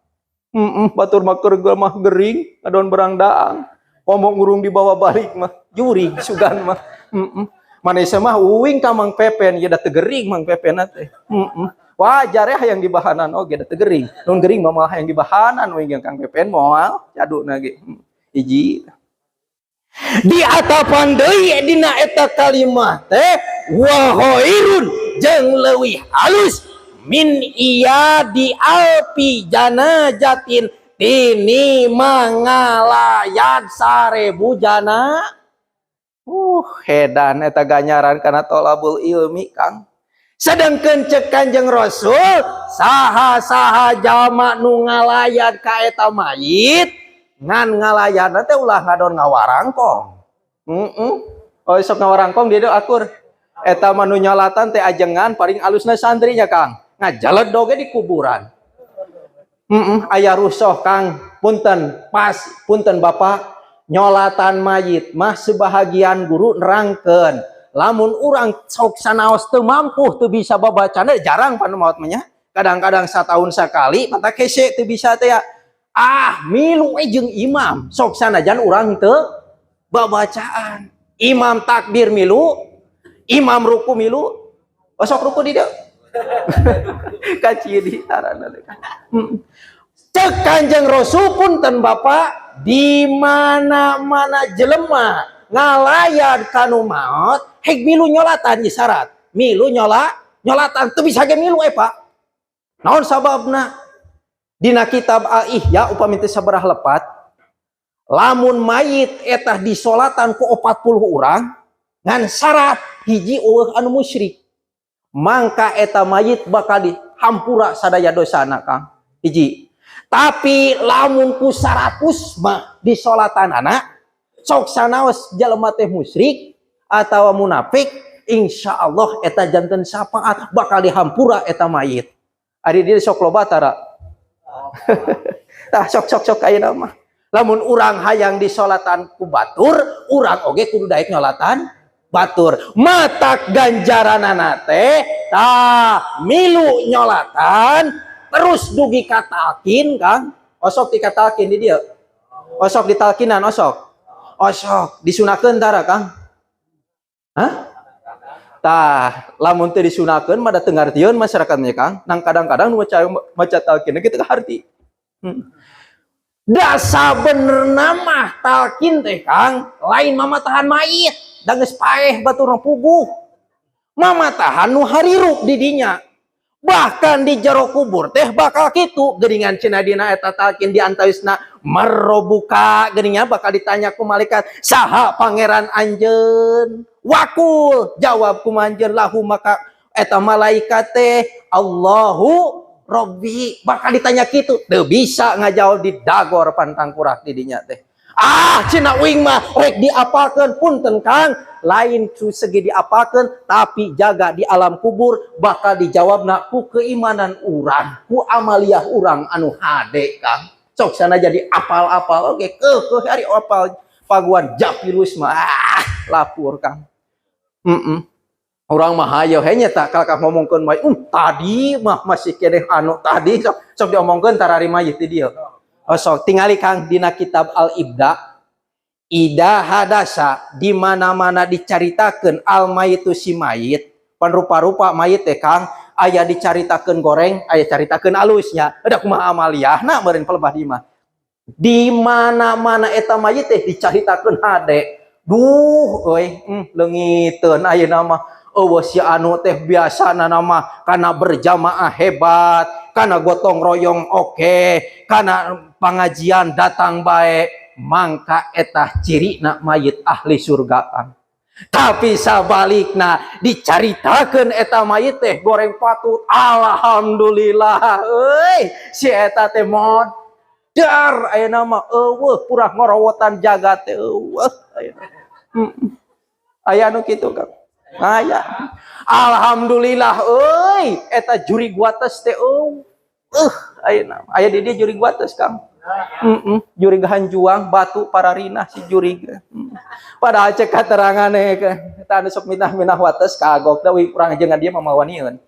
Speaker 4: Batur mah keur mah gering ngadon barang daang, komo ngurung dibawa balik mah jurig sugan mah. Manesa mah uing ka Mang Pepen ya da teu gering Mang Pepen teh. Wajar ya hayang dibahanan oge da teu gering. Nun gering mah moal hayang dibahanan uing jeung Kang Pepen moal jaduna ge. Hiji di atapan deui dina eta kalimah teh wa khairun. Jeung leuwih halus min iyadi alfi janazatin tinimbang ngalayan 1000 jana. Hedan eta ganjaran kana tolabul ilmi, Kang. Sedangkan cek Kanjeng Rasul, saha saha jalma nu ngalayan ka eta mayit, ngan ngalayan teh ulah ngadon ngawarangkong. Oh, sok ngawarangkong dia akur. Eta mah nu nyolatan teh ajengan, paling alusna santrinya, Kang. Ngajaledog di kuburan. Aya rusoh, Kang, punten, pas punten Bapak, nyolatan mayit mah sebahagian guru nerangkeun lamun urang sok sanaos teu mampu, teu bisa babacana, jarang pan maot mah nya. Kadang-kadang setahun sekali mata kese teu bisa teh ya. Ah, milu we jeung imam, sok sanajan urang teu babacaan. Imam takbir milu, imam ruku milu. Oh, sok ruku di dieu. Kaciri tarana. Cek Kanjeng Rasul, punten Bapak, di mana-mana jelema ngalayan kanu maot, hek milu nyolatan, ye syarat. Milu nyolatan teu bisa ge milu Pak. Naon sababna? Dina kitab Al-Ihya upami teu sabaraha lepat, lamun mayit eta disolatan ku 40 urang ngan syarat hiji, euweuh anu musyrik, mangka eta mayit bakal dihampura sadaya dosana, Kang. Hiji. Tapi lamun ku 100 mah disolatan anak, sok sanaos jelema teh musyrik atau munafik, insya Allah eta janten syafaat, bakal dihampura eta mayit. Ari dia sok loba tara. Tah, sok sok sok ayeuna mah. Lamun urang hayang disolatan ku batur, urang oge kudu daek nyolatan batur. Matak ganjaranana teh tah milu nyolatan terus dugi ka talkin, Kang. Osok di talkin di dieu. Osok ditalkinan osok. Osok disunakeun tara, Kang? Hah? Tah, lamun teu disunakeun mah da teu ngartieun masyarakatnya, Kang. Nang kadang-kadang nu maca maca talkin kitu harti. Da sabenerna mah talkin teh, Kang, lain mamatahan mayit, da geus paeh batur puguh. Mamatahan nu harirup di dinya. Bahkan di jero kubur teh bakal kitu geuningan, cenah dina eta talkin di antawisna marrobuka geuningan, bakal ditanya ku malaikat, "Saha pangeran anjeun?" Wakul jawab ku anjeun, lahu maka eta malaikat teh, "Allahu Robbi." Bakal ditanya kitu, teu bisa ngajawab, di dagor pantangkurak di dinya teh. "Ah," cenah, "uing mah rek diapalkeun." Punten, Kang, lain ku segi diapalkeun, tapi jaga di alam kubur bakal dijawabna ku keimanan urang, ku amaliah urang anu hade, Kang. Sok sana jadi apal-apal oke, keuheuh hari apal paguan japilus mah, ah, lapur, Kang. Urang mah hayo he nya tak kalakah ngomongkeun mayit, tadi mah masih keneh anu tadi, sok sok diomongkeun tarari mayit di dieu. Oh, sok tingali, Kang, dina kitab Al-Ibda. Ida hadasa, di mana-mana dicaritakeun al mayitu si mayit, pan rupa-rupa mayit teh, Kang, aya dicaritakeun goreng, aya caritakeun alusnya. Udah kumaha amaliyahna meureun pelebah di mah. Di mana-mana eta mayit teh dicaritakeun hade. Duh euy, leungiteun ayeuna mah. Euweuh si anu teh, biasana nama kana berjamaah hebat, kana gotong royong oke, kana pengajian datang bae, mangka eta cirina mayit ahli surga, Kang. Tapi sabalikna dicaritakeun eta mayit teh goreng patut, alhamdulillah euy, si eta teh modar ayeuna mah, euweuh purah ngorowotan jagat teh euweuh ayeuna. Aya anu kitu, Kang. Aya. Alhamdulillah euy, eta jurig wates teh euweuh ayeuna. Aya di dieu jurig wates, Kang. Jurig hanjuang batu pararina si jurig. Padahal cek katerangane eta anu sok minah-minah wates kagok da urang jeung dia mah mawanieun.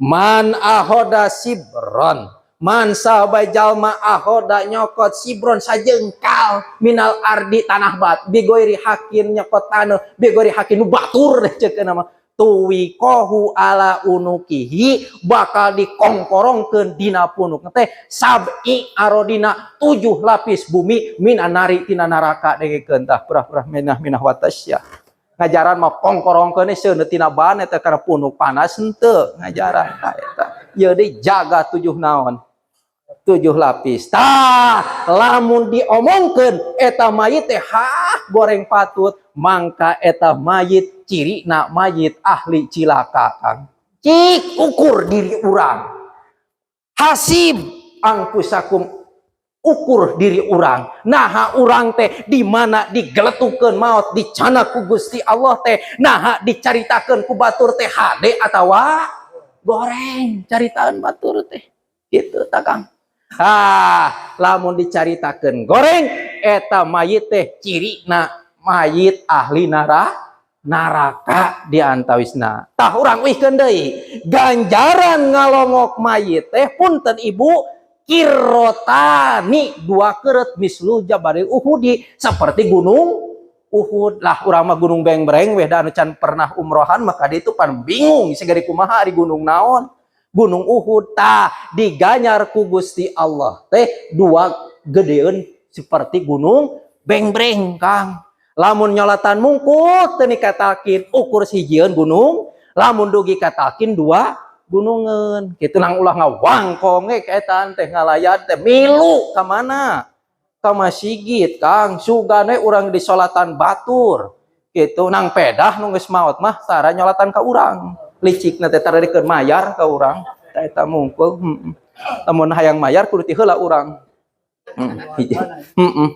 Speaker 4: Man akhoza syibron, man sahabat jalma akhoza nyokot syibron sajengkal minal ardi tanah bat bighairi haqqin, nyokot tanah bighairi haqqin nu batur cek nama, tuwiqohu ala unukihi, bakal dikongkorongkeun dina punuk teh sab'i arodina, 7 lapis bumi, minan nari tina neraka. Dengekeun tah, purah-purah minah-minah wates ya. Ngajaran mah kongkorongkeun seuneu tina ban eta kana punuk panas henteu ngajaran tah eta. Ieu deui jaga tujuh naon? Tujuh lapis. Tah, lamun diomongkeun eta mayit teh hah goreng patut, mangka eta mayit cirina mayit ahli cilaka, Kang. Cik ukur diri urang. Hasibu anfusakum, ukur diri urang. Naha urang teh di mana digeletukeun maut, dicandak ku Gusti Allah teh, naha dicaritakeun ku batur teh hade atawa goreng caritaan batur teh gitu tah, Kang. Ah, lamun dicaritakeun goreng, eta mayit teh cirina mayit ahli naraka di antawisna. Tah, urang uihkeun deui ganjaran ngalongok mayit teh, punten Ibu, qirotani, dua keret, mislu jabalil uhudi, seperti gunung Uhud. Lah, urang mah gunung Bengbreng weh da anu can pernah umrohan maka dia itu pan bingung segari kumaha di gunung naon, gunung Uhud. Tah, diganyar ku Gusti Allah teh dua gedeun seperti gunung Bengbreng, Kang. Lamun nyolatan mungkut teu dikatakin ukur sijieun gunung, lamun dugi katakin dua gunungan gitu. Nang ulah ngawangkong ge kaetan teh, ngalayan teh milu ka mana, ka masjid, Kang. Sugane urang di solatan batur gitu, nang pedah nu geus maot mah tara nyolatan ka urang, licikna teh tara dikeun mayar ka urang tah eta mungkul. Lamun hayang mayar kudu ti heula urang.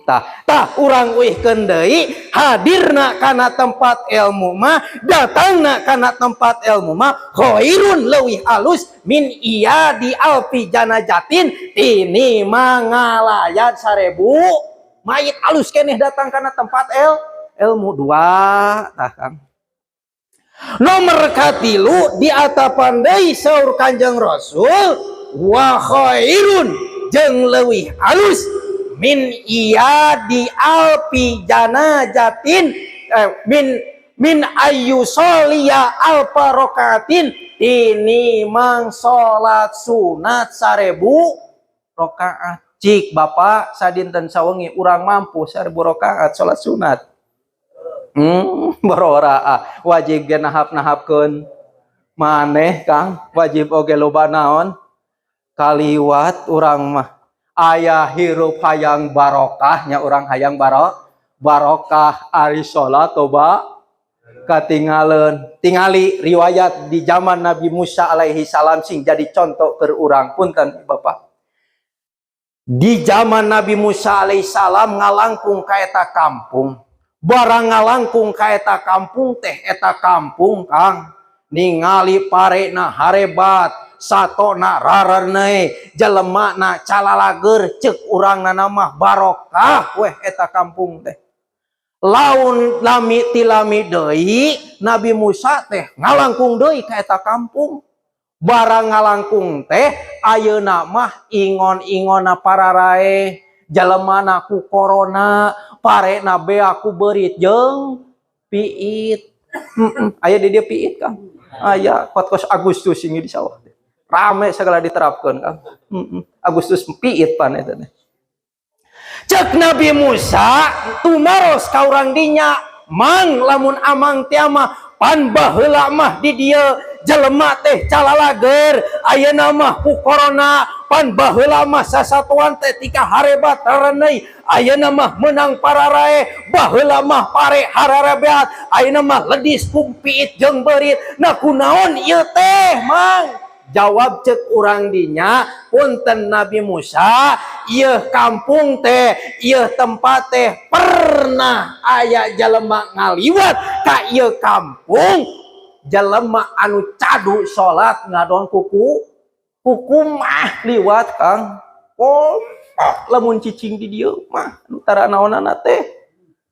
Speaker 4: Tah, tah urang uihkeun deui, hadirna kana tempat ilmu mah, datangna kana tempat ilmu mah khairun, leuwih alus, min iyadi alfi janazatin, tini mangalayan 1000 mayit. Alus keneh datang kana tempat ilmu. Dua tah, Kang. Nomor katilu, diatapan deui saur Kanjeng Rasul, wa khairun, jeung leuwih alus, min iyadi alfi janazatin, min min ayyusolia alfa rokaatin, tinimang salat sunat 1000 rokaat. Cik Bapak, sadinten sawengi urang mampu 1000 rokaat salat sunat? Borora ah. Wajib ge nahap-nahapkeun maneh, Kang. Wajib oge loba naon kaliwat. Urang mah aya hirup hayang barokahnya, urang hayang barokah, ari salat toba katinggalan. Tingali riwayat di zaman Nabi Musa alaihi salam, sing jadi contoh ke urang. Punten, Bapak, di zaman Nabi Musa alaihi salam ngalangkung ka eta kampung. Barang ngalangkung ka eta kampung teh, eta kampung, Kang, ningali parena harebat, satona rararnei, jelemana calalager. Cek urang mah barokah weh eta kampung teh. Laun lami tilami deui, Nabi Musa teh ngalangkung deui ka eta kampung. Barang ngalangkung teh, ayeuna mah ingon-ingonna pararae, jelemana ku corona, parena bea ku beurit jeung piit. Aya di dieu piit, Kang? Aya, kot-kos Agustus ini di sawah rame segala diterapkan, Kang. Agustus piit pan eta teh. Cek Nabi Musa tumaros ka urang dinya, "Mang, lamun amang teh mah pan baheula mah di dieu jelema teh calalager, ayeuna mah ku corona. Pan baheula mah sasatuan teh tika harebat rarenei, ayeuna mah menang pararae. Baheula mah pare hararebeat, ayeuna mah ledis ku piit jeung beurit. Nah, kunaon ieu teh, Mang?" Jawab cek urang dinya, "Punten, Nabi Musa, ieu kampung teh, ieu tempat teh pernah aya jelema ngaliwat ka ieu kampung, jelema anu cadu salat ngadon kuku kukumah liwat, Kang. Oh, lamun cicing di dieu mah anu tara naonana teh,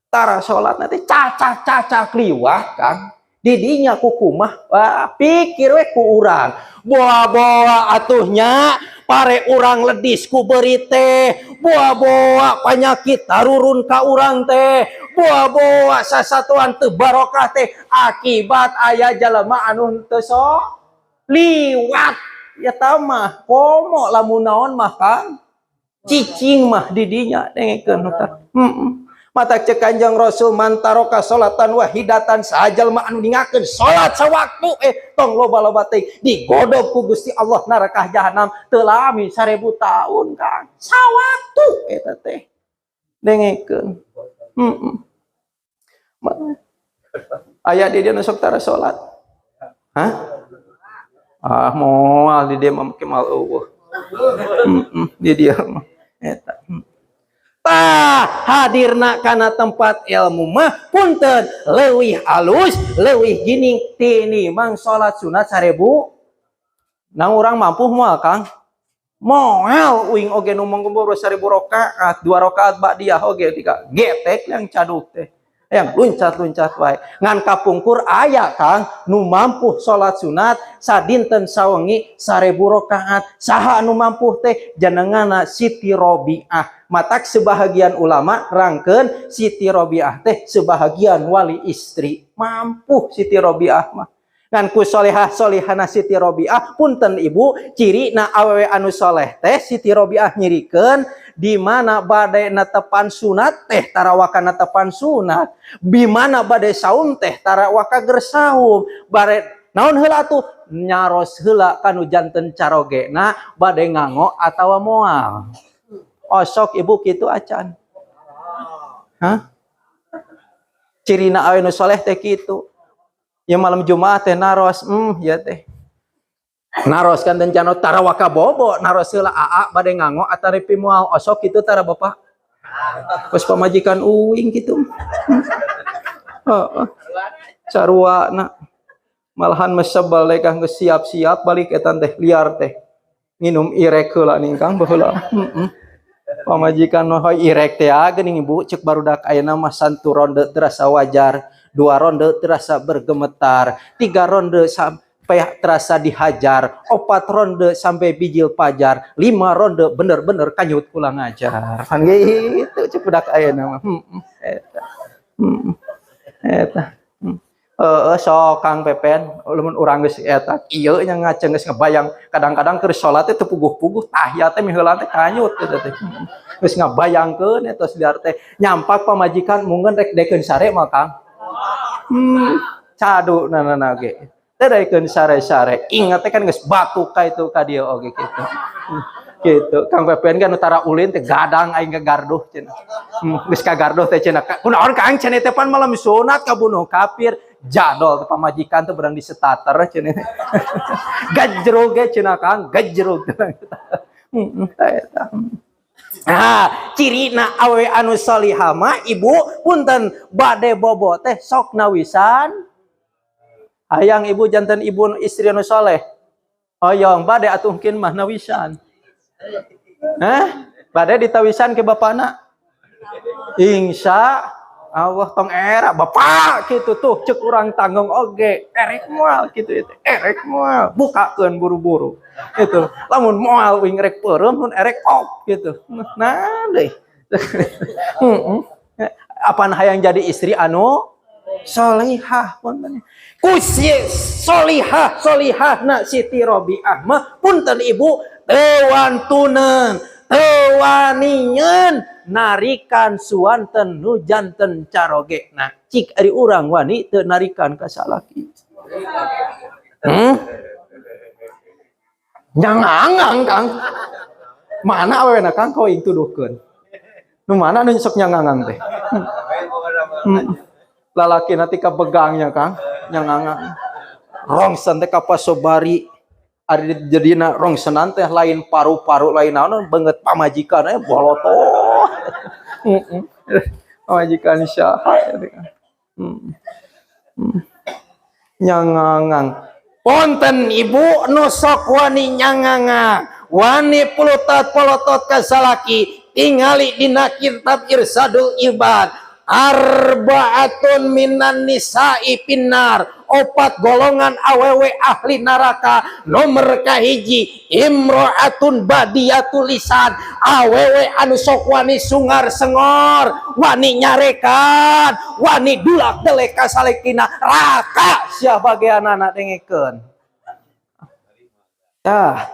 Speaker 4: tara salat teh, cacak cacak liwat, Kang, didinya kukumah." Wah, pikir we ku urang, boa-boa atuhnya pare urang ledis ku beurit teh, boa-boa penyakit tarurun ka urang teh, boa-boa sasatuan teu barokah teh akibat aya jelema anu teu so liwat ya mah. Komo lamun naon mah, Kang, cicing mah didinya, dengekeun tah. Matak cek Kanjeng Rasul man taroka salatan wahidatan, sajalma anu ninggalkeun salat sawaktu, tong loba-loba teh, digodog ku Gusti Allah neraka jahanam teu lami 1000 tahun, Kang. Sawaktu eta teh, dengekeun. Heeh. Aya di dia nu sok tara salat? Hah? Ah, moal di dia mah, moal euweuh. Heeh, di dia mah eta. Tah, hadirna kana tempat ilmu mah, punten, leuwih alus, leuwih gini tinimbang salat sunat 1000. Nah, urang mampu moal, Kang? Moal. Uing oge nu monggo 1000 rakaat, dua rakaat ba'diyah oge tiga getek yang caduk teh yang luncat-luncat wae. Ngan kapungkur aya, Kang, nu mampu salat sunat sadinten sawengi 1000 rakaat. Saha anu mampu teh? Jenengana Siti Robiah. Matak sebahagian ulama rangkeun Siti Robiah teh sebahagian wali istri. Mampu Siti Robiah mah. Ngan ku solehah solihana Siti Robiah, punten Ibu, ciri na awewe anu soleh teh Siti Robiah nyirikeun di mana bade netepan sunat teh tara waka netepan sunat, di mana bade saum teh tara waka ger saum, bare naon heula atuh, nyaros heula kanu janten carogena bade nganggo atawa moal. Osok Ibu kitu acan? Hah? Cirina awewe nu soleh teh kitu ya. Malam Jumat teh naros, ya teh naros kan dan jano tara waka bobo, naros heula, "Aa, bade nganggo atanapi moal?" Osok kitu tara, Bapak? Kos pamajikan uing gitu. Oh, sarua na malahan mesebel deh, Kang. Geus siap-siap balik eta teh liar teh minum irek heula ning, Kang, baheula. Heeh. Pamajikan mah hoy irek teh geuning, Ibu. Cek barudak ayeuna mah satu ronde terasa wajar, dua ronde terasa bergemetar, tiga ronde sampai terasa dihajar, opat ronde sampai bijil pajar, lima ronde bener-bener kanyut pulang ngajar. Kan gitu cek budak ayeuna mah. Eta. Eta. Heeh, sok Kang Pepen, lamun urang geus eta ieu nya ngaceng geus ngebayang, kadang-kadang keur salat teh teu puguh-puguh, tahiyat teh miheula teh kanyut eta teh. Geus ngabayangkeun eta liar teh nyampak pamajikan mungkin rek dekeun sare mah, Kang. Cadu na ge. Teh daekeun sare-sare, ingat teh kan geus batuk ka itu ka dieu oge kitu. Gitu. Kang Pepen kan utara ulin teh gadang aing ka garduh cenah. Geus ka garduh teh cenah. Kunaon, Kang, cenah teh pan malam sunat kabunuh kafir. Jadol teh pamajikan teh berang di starter cenah. Gajrug ge cenah, Kang, gajrug. Eta. Nah, cirina awewe anu solihah mah, Ibu, punten, bade bobo teh sok nawisan. Hayang Ibu janten ibu istri anu soleh? Hoyong. Bade atuh mungkin mah nawisan. Hah? Bade ditawisan ke bapakna? Insya Allah. Tong era bapak gitu tuh, cek urang tanggung oge erek moal gitu itu, erek moal bukakeun buru-buru itu. Lamun moal wing rek peureum, mun erek op gitu. Nah deh. Heeh. Apaan hayang jadi istri anu solihah, punten. Ku solihah solihah na Siti Robiah mah, punten Ibu, teu wantuneun, teu waninyeun narikan suanten nu janten caroge. Nah, cik ari urang wani teu narikan ka salaki? Nyangangang, Kang. Mana awewena, Kang, kau ing tuduhkeun? Nu mana nu sok nyangangang teh? Lalaki nanti kabegangnya, Kang, nyangangang. Rongsen teh kapasobari. Ari jadina rongsenan teh lain paru-paru, lain naon, banget pamajikan bolotoh. Heeh. Pamajikan saha? Nyangangang. Ponten Ibu, nu sok wani nyangangang, wani pulutat polotot ka salaki, tingali dina kitab Irsadul Ibad, arbaatun minan nisa'i finnar, opat golongan awewe ahli neraka. Nomor kahiji, imro'atun badiyatul lisan, awewe anu sok wani sungar sengor, wani nyarekan, wani dulak delek ka salakina. Raka sia bagianana, dengekeun. Tah,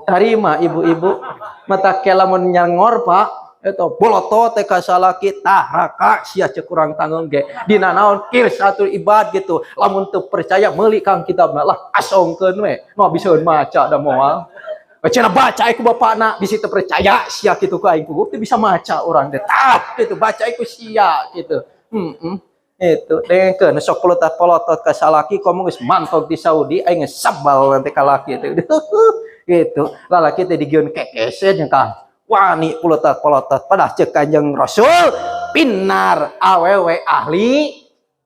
Speaker 4: tarima ibu-ibu mata lamun nyangor, Pak. Eta bolotot teh ka salaki, tah raka sia, cek urang tanggung ge. Dina naon Irsyadul Ibad gitu. Lamun teu percaya, meuli, Kang, kitabna lah, asongkeun we. Nu bisaeun maca da moal. Cenah baca ku bapakna, bisi teu percaya sia kitu ku aing, teu bisa maca urang teh. Tah gitu, baca ku sia gitu. Itu dengkeun sok polotot polotot ka salaki, komo geus mantog di Saudi, aing geus sabal nanti ka laki teh. Gitu. Lalaki teh digieun kekesen nya, Kang. Wani polotot-polotot, pada cek Kanjeng Rasul finnar, awewe ahli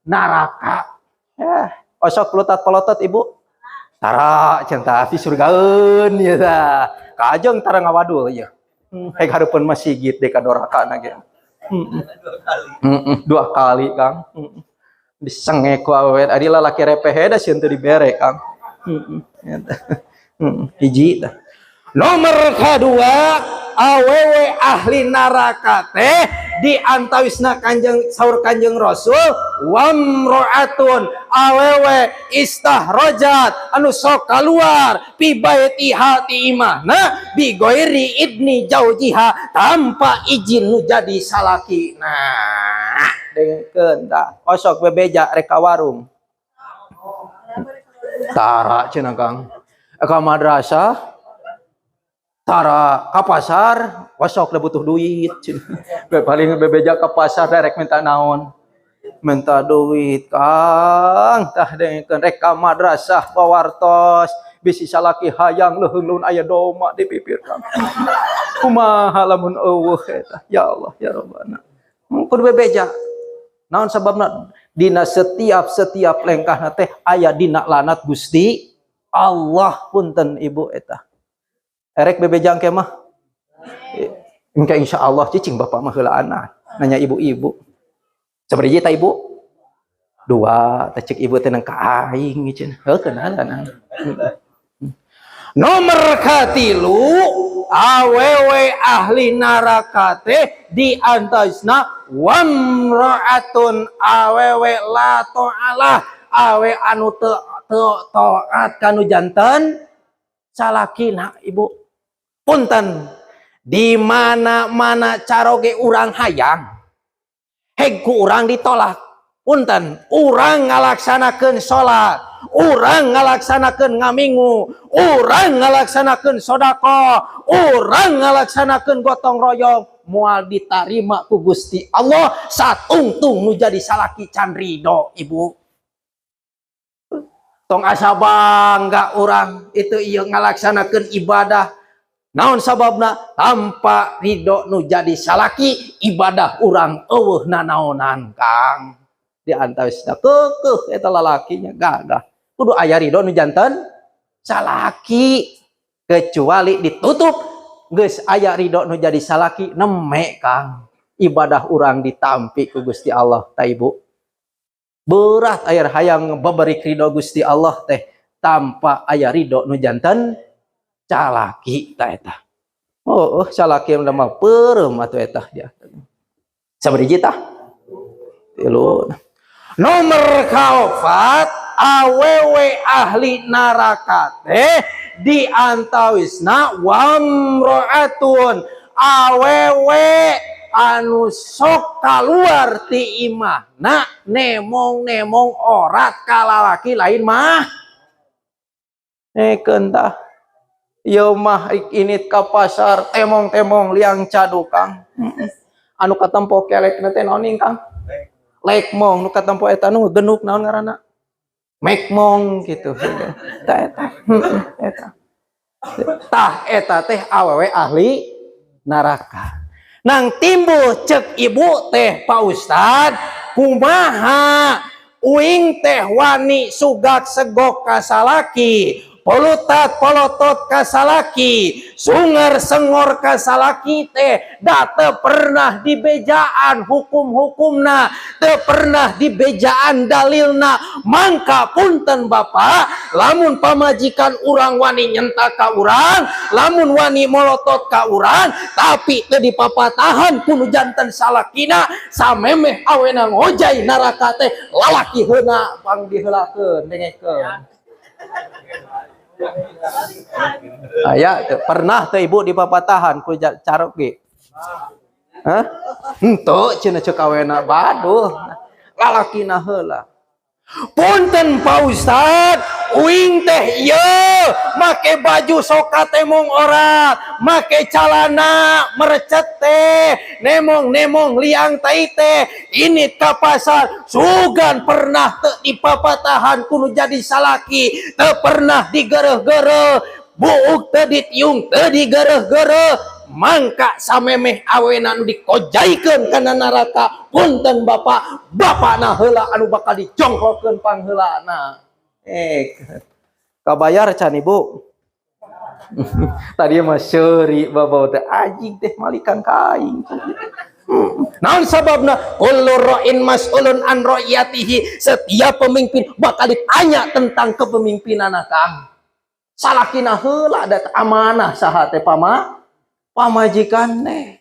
Speaker 4: neraka. Ya, osok polotot-polotot, Ibu. Tara cinta di surgaeun ya tah. Kajeng tara ngawadul ya. Hek hareupeun masjid dek doraka na ge. Dua kali, Kang. Disengek ku awewe, ari lalaki repeh da sieun teu dibere, Kang. Hiji tah. Nomor kedua, awewe ahli neraka teh di antawisna Kanjeng, saur Kanjeng Rasul, wamroatun, awewe istahroja, anu sok keluar, fi baitiha, ti imahna, bi ghairi idni zaujiha, tanpa izin nu jadi salaki. Nah, dengekeun tah, osok bebeja rek ka warung, tara cenah, Kang, ka madrasah tara, ka pasar osok da butuh duit. Paling bebeja ke pasar rek minta naon, minta duit, Kang. Tah, dengekeun, rek ka madrasah pawartos, bisi salaki hayang, leuheung aya doma di pipir, Kang. Kumaha lamun euweuh eta? Ya Allah ya Rabbana. Kudu bebeja. Naon sababna? Dina setiap setiap lengkahna teh aya dina lanat Gusti Allah. Punten, Ibu, eta erek bebejang ke mah engke insyaallah cicing bapak mah heula. Nanya ibu-ibu sabaraha ta, Ibu? Dua. Teh cek ibu teh nang ka aing cenah, heuh, kenalan. Nomor katilu, awewe ahli neraka teh di antawisna wamraatun, awewe la ta'alah, awe anu teu teu taat kanu janten salakina. Ibu, punten, di mana-mana caroge urang hayang, heg ku urang ditolak. Punten, urang ngalaksanakeun salat, urang ngalaksanakeun ngamingu, urang ngalaksanakeun sodakoh, urang ngalaksanakeun gotong royong, moal ditarima ku Gusti Allah satungtung nu jadi salaki can ridho. Ibu, tong asa bangga urang itu iya ngalaksanakeun ibadah. Naon sababna? Tanpa ridho nu jadi salaki, ibadah urang euweuh nanaonan, Kang. Di antawisna keukeuh eta lalakinya gagah, kudu aya ridho nu janten salaki. Kecuali ditutup, geus aya ridho nu jadi salaki, neme, Kang, ibadah urang ditampi ku Gusti Allah. Ta Ibu, berat aya hayang babari ridho Gusti Allah teh tanpa aya ridho nu janten calaki. Ta eta, oh, salaki mah peureum atuh eta dia. Sabaraha tah? Tilu. Nomor kaopat, awewe ahli neraka teh di antawisna wamroatun, awewe anu sok kaluar ti imahna nemong-nemong orat ka lalaki lain mah. Nekeun tah. Ieu mah init ka pasar temong-temong liang caduk, Kang. Anu katempo kelek teh naon, Kang? Lekmong. Nu katempo eta nu genuk naon ngaranna? Mekmong gitu. Tah eta. Eta. Tah eta teh awewe ahli neraka. Nang timbul cek ibu teh, "Pak Ustad, kumaha uing teh wani sugak segok ka salaki, polutat polotot ka salaki, sungar sengor ka salaki teh, da teu pernah dibejaan hukum-hukumna, teu pernah dibejaan dalilna?" Mangka punten, Bapak, lamun pamajikan urang wani nyentak ka urang, lamun wani molotot ka urang, tapi teu dipapatahan ku nu janten salakina, samemeh awena ngojay neraka teh lalaki heuna pang diheulakeun. Dengekeun. Aya teu? Pernah teh Ibu dipapatahan ku caroge? Hah? Henteu cenah cek awena badul. Lalakina heula. Punten Pak Ustad, uing teh ieu make baju soka temong ora, make calana merecet teh, nemong-nemong liang tai teh, ini ka pasar, sugan pernah teu dipapatahan kudu jadi salaki, teu pernah digereh-gereh, buuk teu ditiung teu digereh-gereh, mangka samemeh awena anu dikojaikeun kana neraka. Punten Bapak, bapakna heula anu bakal dijongkolkeun pangheulana. Kabayar can Ibu? Tadi mah seuri bapak teh anjing teh malikan ka aing. Naon sababna? Kullu ra'in mas'ulun an ra'iyatihi. Setiap pemimpin bakal ditanya tentang kepemimpinan, Kang. Salakina heula da amanah saha teh pamajikan teh.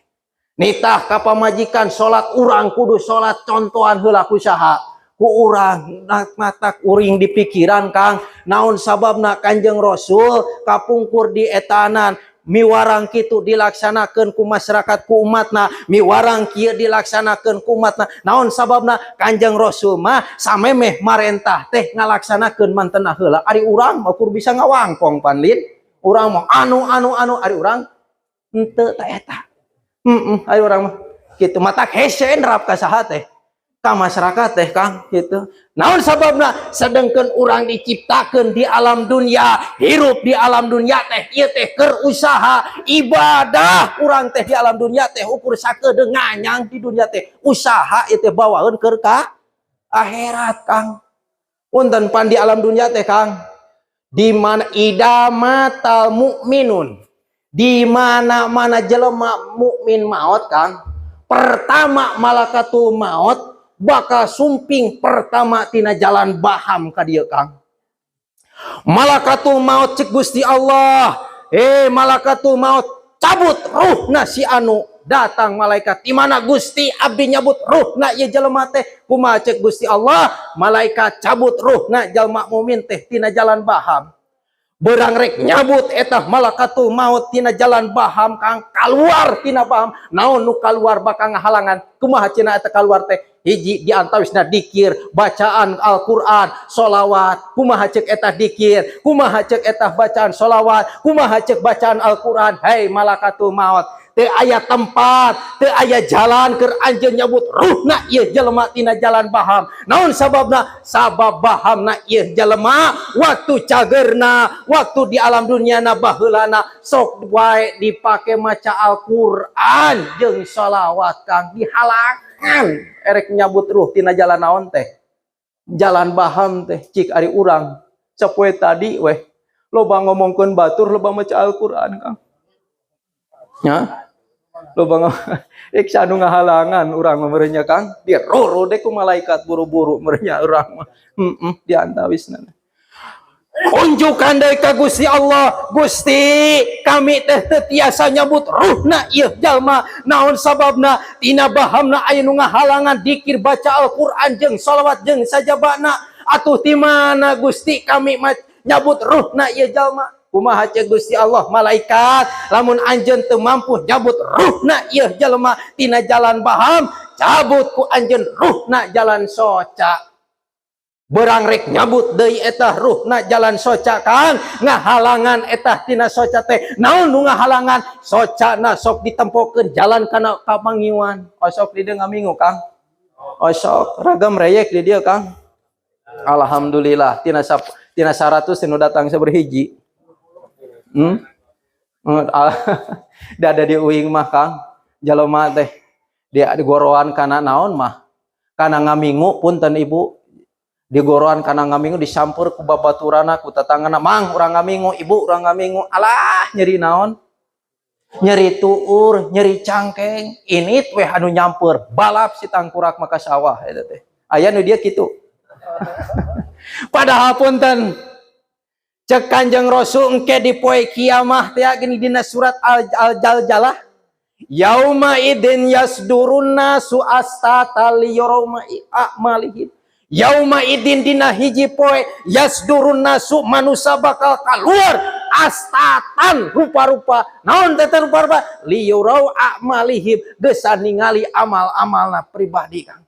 Speaker 4: Nitah ka pamajikan salat, urang kudu salat, contohan heula ku saha? Ku urang. Matak uring di pikiran, Kang, naon sababna Kanjeng Rasul kapungkur di etanan miwarang kitu dilaksanakeun ku masyarakat, ku umatna, miwarang kieu dilaksanakeun ku umatna? Naon sababna? Kanjeng Rasul mah samemeh marentah teh ngalaksanakeun mantena heula. Ari urang mah kur bisa ngawangkong panlin, urang mah anu anu anu, ari urang henteu ta eta. Ari urang mah kitu, matak hese nerap ka saha teh, ka masyarakat teh, Kang, gitu. Naon sababna? Sedengkeun urang diciptakeun di alam dunia, hirup di alam dunia teh ieu teh keur usaha ibadah. Urang teh di alam dunia teh ukur sakedeung nganyang di dunia teh usaha ieu teh bawaeun keur ka akhirat, Kang. Punten, pan di alam dunia teh, Kang, di mana idamatal mukminun, di mana-mana jelema mukmin maot, Kang, pertama malakatul maut bakal sumping pertama tina jalan baham ka dieu, Kang. Malakatul maut cek Gusti Allah, malakatul maut, cabut ruhna si anu. Datang malaikat, di mana Gusti abdi nyabut ruhna ieu jelema teh? Kumaha cek Gusti Allah? Malaikat, cabut ruhna jalma mukmin teh tina jalan baham. Berang rek nyabut eta malakatul maut tina jalan baham, Kang, keluar tina baham. Naon nu keluar bakal ngahalangan? Kumaha cenah eta keluar teh? Hiji di antawisna dikir, bacaan Al-Qur'an, solawat. Kumaha cek eta dikir, kumaha cek eta bacaan solawat, kumaha cek bacaan Al-Qur'an? Hei malakatul maut, teu aya tempat, teu aya jalan keur anjeun nyabut ruhna ieu jelema tina jalan baham. Naon sababna? Sabab bahamna ieu jelema waktu cagerna, waktu di alam dunia na baheulana sok wae dipake maca Al-Qur'an jeung sholawat, Kang. Dihalangan erek nyabut ruh tina jalan naon teh? Jalan baham teh. Cik ari urang sapoe tadi weh loba ngomongkeun batur, loba maca Al-Qur'an, Kang. Ya, loba ik anu ngahalangan urang mah meureun nya, Kang. Diroro deh ku malaikat buru-buru meureun nya urang mah. Di antawisna. Unjukan deui ka Gusti Allah, Gusti, kami teh teu tiasa nyabut ruhna ieu jalma. Naon sababna? Tina bahamna aya nu ngahalangan dikir, baca Al-Qur'an jeung sholawat jeung sajabana. Atuh ti mana Gusti kami nyabut ruhna ieu jalma? Kumaha cek Gusti Allah? Malaikat, lamun anjeun teu mampu nyabut ruhna ieu jalma tina jalan baham, cabut ku anjeun ruhna jalan soca. Berang rek nyabut deui eta ruhna jalan soca, Kang, ngahalangan eta tina soca teh. Naon nu ngahalangan? Soca na sok ditempokeun jalan kana kamangiwan. Osok di dieu ngamingu, Kang. Osok ragam reyek di dieu, Kang. Alhamdulillah tina 100 nu datang saberhiji. Da ada di uing mah, Kang, jalema teh dia digoroan kana naon mah, kana ngamingu. Punten Ibu, digoroan kana ngamingu, disampur ku babaturana, ku tetanggana, "Mang, urang ngamingu, Ibu, urang ngamingu." Alah, nyeri naon? Nyeri tuur, nyeri cangkeng. Ini weh anu nyamper balap si tangkurak maka sawah eta teh. Aya nu dia kitu. Padahal punten, cek Kanjeng Rasul engke di poe kiamah teh gini dina surat Al-Jaljalah, yauma idin yasdurun nasu astata liyarau a'malihim. Yauma idin dina hiji poe, yasdurun nasu manusia bakal keluar. Astatan rupa-rupa. Naon teh rupa-rupa? Liyurau a'malihim, geus ningali amal-amalna pribadi, Kang.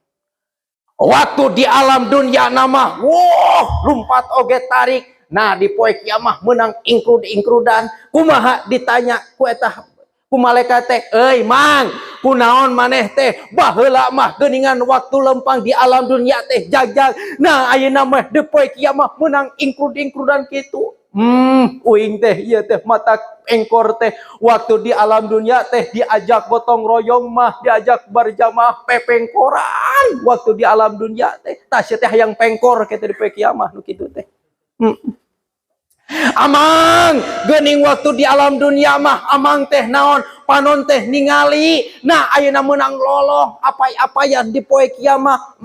Speaker 4: Waktu di alam dunia nama, wah, lumpat oge tarik. Nah, di poe kiamah menang ingkrud-ingkrudan. Kumaha ditanya ku eta ku malaikat teh, "Euy Mang, kunaon maneh teh baheula mah geuningan waktu lempang di alam dunia teh jagjag. Nah, ayeuna mah di poe kiamah menang ingkrud-ingkrudan kitu." Uing teh ieu teh mata engkor teh waktu di alam dunia teh diajak gotong royong mah, diajak berjamaah pepengkoran waktu di alam dunia teh. Tah, teh hayang pengkor kitu di poe kiamah nu kitu teh. Amang, geuning waktu di alam dunia mah amang teh naon, panon teh ningali. Nah, ayeuna meunang loloh apay-apayan di poe kiamah.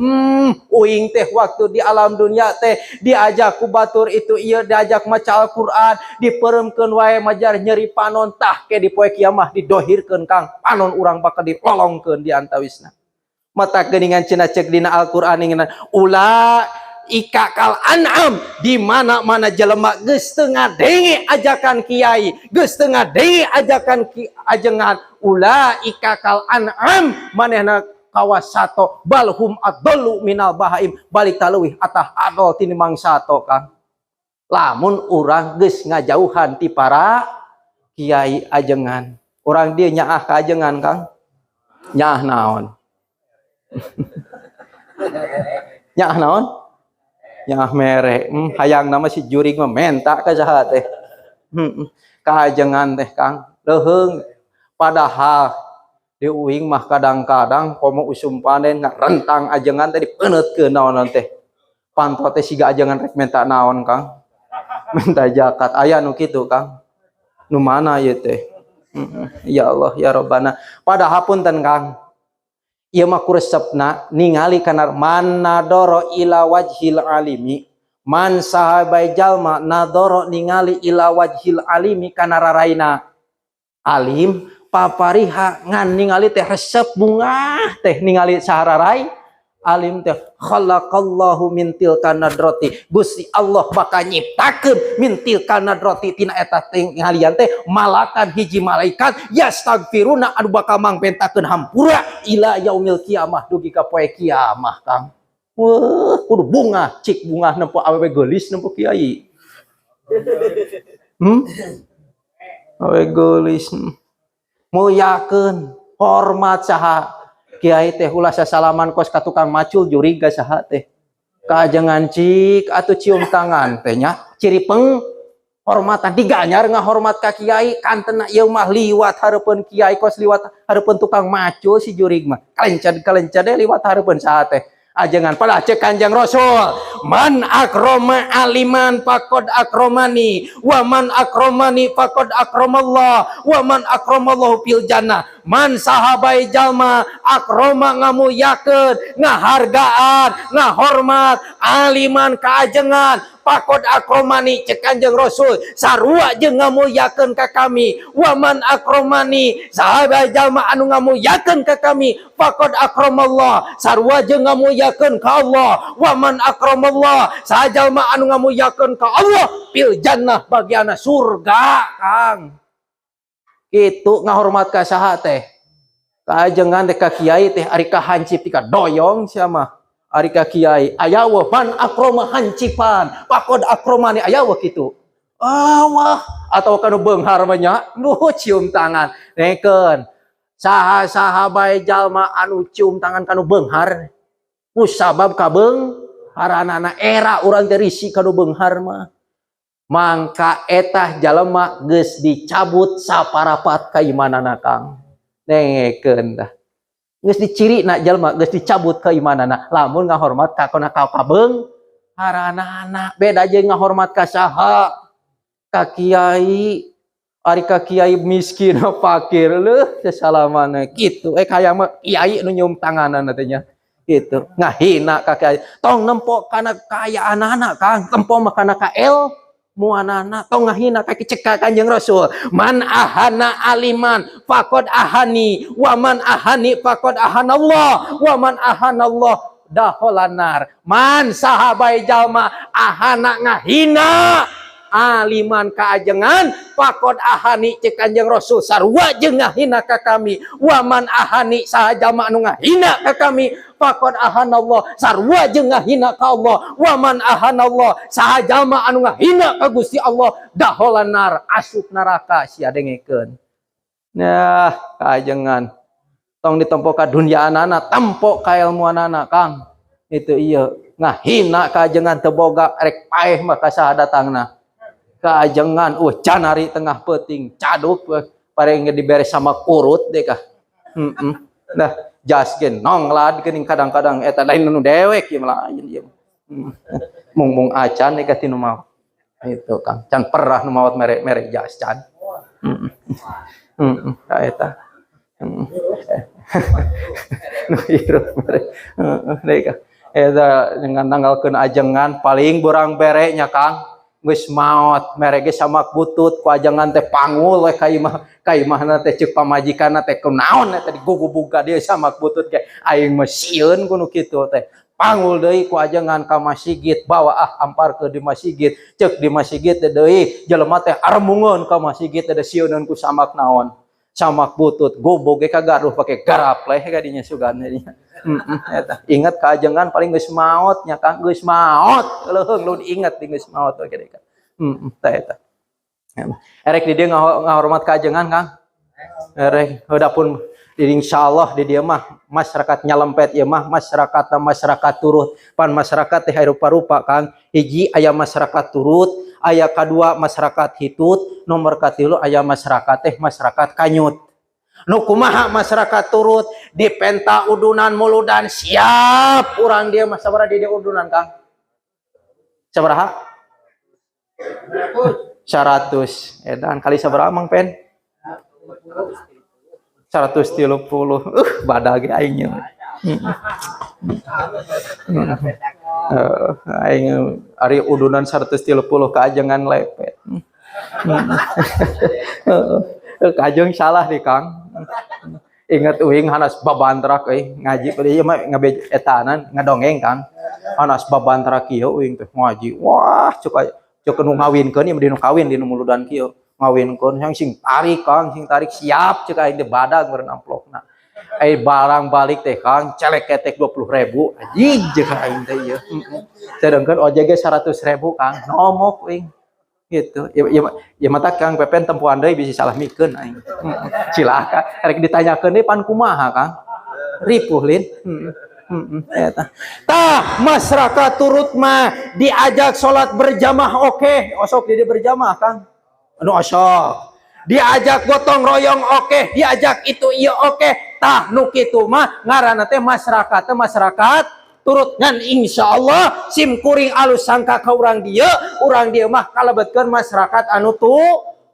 Speaker 4: Uing teh waktu di alam dunia teh diajak ku batur itu ieu, diajak maca Al-Qur'an, dipeuremkeun wae majar nyeri panon. Tah, ke di poe kiamah didohirkeun, Kang, panon urang bakal dilolongkeun di antawisna. Mata geuningan cenah cek dina Al-Qur'an ingenan ulaika kal an'am, di mana-mana jelema geus teu ngadenge ajakan kiai, geus teu ngadenge ajakan ki ajengan, ulaika kal an'am, manehna kawas sato, balhum adallu minal bahaim, balik taleuwih atah adol tinimbang sato, Kang, lamun urang geus ngajauhan ti para kiai ajengan. Urang dieu nyaah ka ajengan, Kang? Nyaah naon? Nyaah naon? Nyaah mere. Hayang nama si jurig mah menta ka saha teh? Ka ajengan teh, Kang, leuheung. Padahal di uing mah kadang-kadang komo usum panen ngarentang ajengan teh dipeunetkeun naon teh. Panto teh siga ajengan rek menta naon, Kang? Minta zakat. Aya nu kitu, Kang. Nu mana ieu teh? Ya Allah ya Robbana. Padahal punten, Kang, ieu mah ku resepna ningali kana man nadoro ila wajhil alimi, man sahabai jalma nadoro ningali ila wajhil alimi kana raraina alim, papariha ngan ningali teh resep bungah teh ningali sahararai alim teh, khalaqallahu min tilka nadrati, Gusti Allah bakal nyiptakeun min tilka nadrati tina eta tinggalian teh malakan hiji malaikat yastagfiruna anu bakal mangpentakeun hampura ila yaumil kiamah dugi ka poe kiamah, Kang. Wah, kudu bungah, cik bungah nempo awewe geulis, nempo kiai. Awewe geulis. Muliakeun, hormat saha kiai teh, ulah sasalaman kos ka tukang macul jurig ka saha teh. Kaajengan cik atuh cium tangan teh nya. Ciri peng hormatan diganyar ngahormat ka kiai kantena ieu mah liwat hareupeun kiai kos liwat hareupeun tukang macul si jurig mah. Kalencad kalencad deh liwat hareupeun saha teh? Ajengan. Pada cek Kanjeng Rasul, man akroma aliman faqad akromani, wa man akromani faqad akramallah, wa man akramallahu fil jannah. Man sahabai jalma akroma ngamuyakeun, ngahargaan, ngahormat aliman kaajengan, faqad akromani, cek Kanjeng Rasul sarua jeung ngamuyakeun ka kami, wa man akromani sahabai jalma anu ngamuyakeun ka kami, faqad akramallah sarua jeung ngamuyakeun ka Allah, wa man akramallah sajalma anu ngamuyakeun ka Allah fil jannah bagiana surga, Kang. Kitu ngahormat ka saha teh? Kaajengan teh, ka kiai teh. Ari ka hancip tika doyong sia mah. Ari ka kiai aya wah man akroma hancipan faqad akromani, aya wah kitu? Ah, wah, atau kanu beunghar mah nya nu cium tangan nekeun saha saha bae jalma anu cium tangan kanu beunghar ku sabab kabeungharanana. Era urang teh risi kanu beunghar mah, mangka etah jalema geus dicabut saparapat kaimanana, Kang. Nengekeun dah, geus diciri na jalma geus dicabut keimanana lamun ngahormat ka kana ka kabeungharanana. Beda jeung ngahormat ka saha? Ka kiai. Ari ka kiai miskin fakir leuh sasalamana kitu, eh kaya mah kiai nu nyium tanganan teh nya kitu ngahina ka kiai. Tong nempo kana kaayaanana, Kang, tempo mah kana ka ilmuanana. Tong ngahina ka cek ka Kanjeng Rasul, man ahana aliman faqad ahani, wa man ahani faqad ahanallah, wa man ahanallah dakhalan nar. Man sahabai jalma ahana ngahina Aliman kaajengan faqod ahani, cek Kanjeng Rasul, sarua jeung ngahina ka kami. Waman ahani, saha jalma anu ngahina ka kami, faqod ahanallah, sarua jeung ngahina ka Allah. Waman ahanallah, saha jalma anu ngahina ka Gusti Allah, dakholan nar, asup neraka sia. Dengekeun. Nah, kaajengan tong ditempo ka duniaanana, tempo ka ilmuanana, Kang. Itu iya ngahina kaajengan teu boga, rek paeh mah ka saha datangna? Kaajengan canari tengah peuting caduk paling dibere sama kurut deh kah. Nah, jas ge nonglad geuning kadang-kadang eta lain nu dewek ieu mah, lain ieu. Mung-mung acan deh tinu maot itu, Kang. Can perah nu maot mere-mere jas can. Heeh, eta. Nu hirup mere. Heeh, deh kah. Eta dengan nanggalkeun ajengan paling burang bere nya, Kang. Geus maot mere ge samak butut ku ajengan teh, pangul we ka imah, ka imahna teh. Ceuk pamajikanna teh, "Kunaon eta digugubug ka dieu samak butut ge? Aing mah sieun ku nu kitu teh." Pangul deui ku ajengan ka masjid, bawa ah amparkeun di masjid. Ceuk di masjid teh deui jelema teh aremungeun ka masjid teh, sieuneun ku samak naon, samak butut. Gobog ge kagaruh pake garap leh ka dinya sugan dinya. Eta ingat ka ajengan paling geus maot nya, Kang. Geus maot leuheung lu diinget di geus maot we gede. Heeh, tah eta erek di dieu ngahormat ka ajengan, Kang. Erek udah pun di insyaallah di dieu mah masyarakat nyalempet ieu mah masyarakat masyarakat turut. Pan masyarakat teh rupa-rupa, Kang. Hiji aya masyarakat turut, aya kadua masyarakat hitut, nomor katilu aya masyarakat teh masyarakat kanyut. Nu kumaha masyarakat turut? Dipenta udunan muludan siap. Urang dia mah sabaraha di dieu udunan, Kang? Sabaraha? 100. Edan kali sabaraha, Mang Pen? 130. Badag aing. Aing ari udunan 130 kaajengan lepet. Kajeng salah nih, Kang. Ingat uing hanas babantrak euy ngaji pada ieu mah ngabe etanan ngadongeng, Kang. Hanas babantrak kieu uing teh ngaji. Wah, cuk cuk nu ngawinkeun ieu di nu kawin di nu muludan kieu. Ngawinkeun yang sing tarik, Kang, sing tarik siap cek aing teh, badag meureun amplopna. Eh, barang balik teh, Kang, celek ketek 20 ribu anjing cek aing teh ieu. Sedangkan ojek ge 100 ribu, Kang, nomok uing gitu ya. Ya, ya mata Kang Pepen tempuan deui bisa salah mikeun aing. Cilaka rek ditanyakeun deui pan kumaha, Kang, ripuh lin. Eta. Tah, masyarakat turut mah diajak sholat berjamaah oke, osok jadi berjamaah, Kang. Anu osok. Diajak gotong royong oke, diajak itu iya oke. Tah, nu kitu mah ngaranna teh masyarakat teh masyarakat turut. Ngan insya Allah sim kuring alus sangka ka urang dieu mah kalebetkeun masyarakat anu tu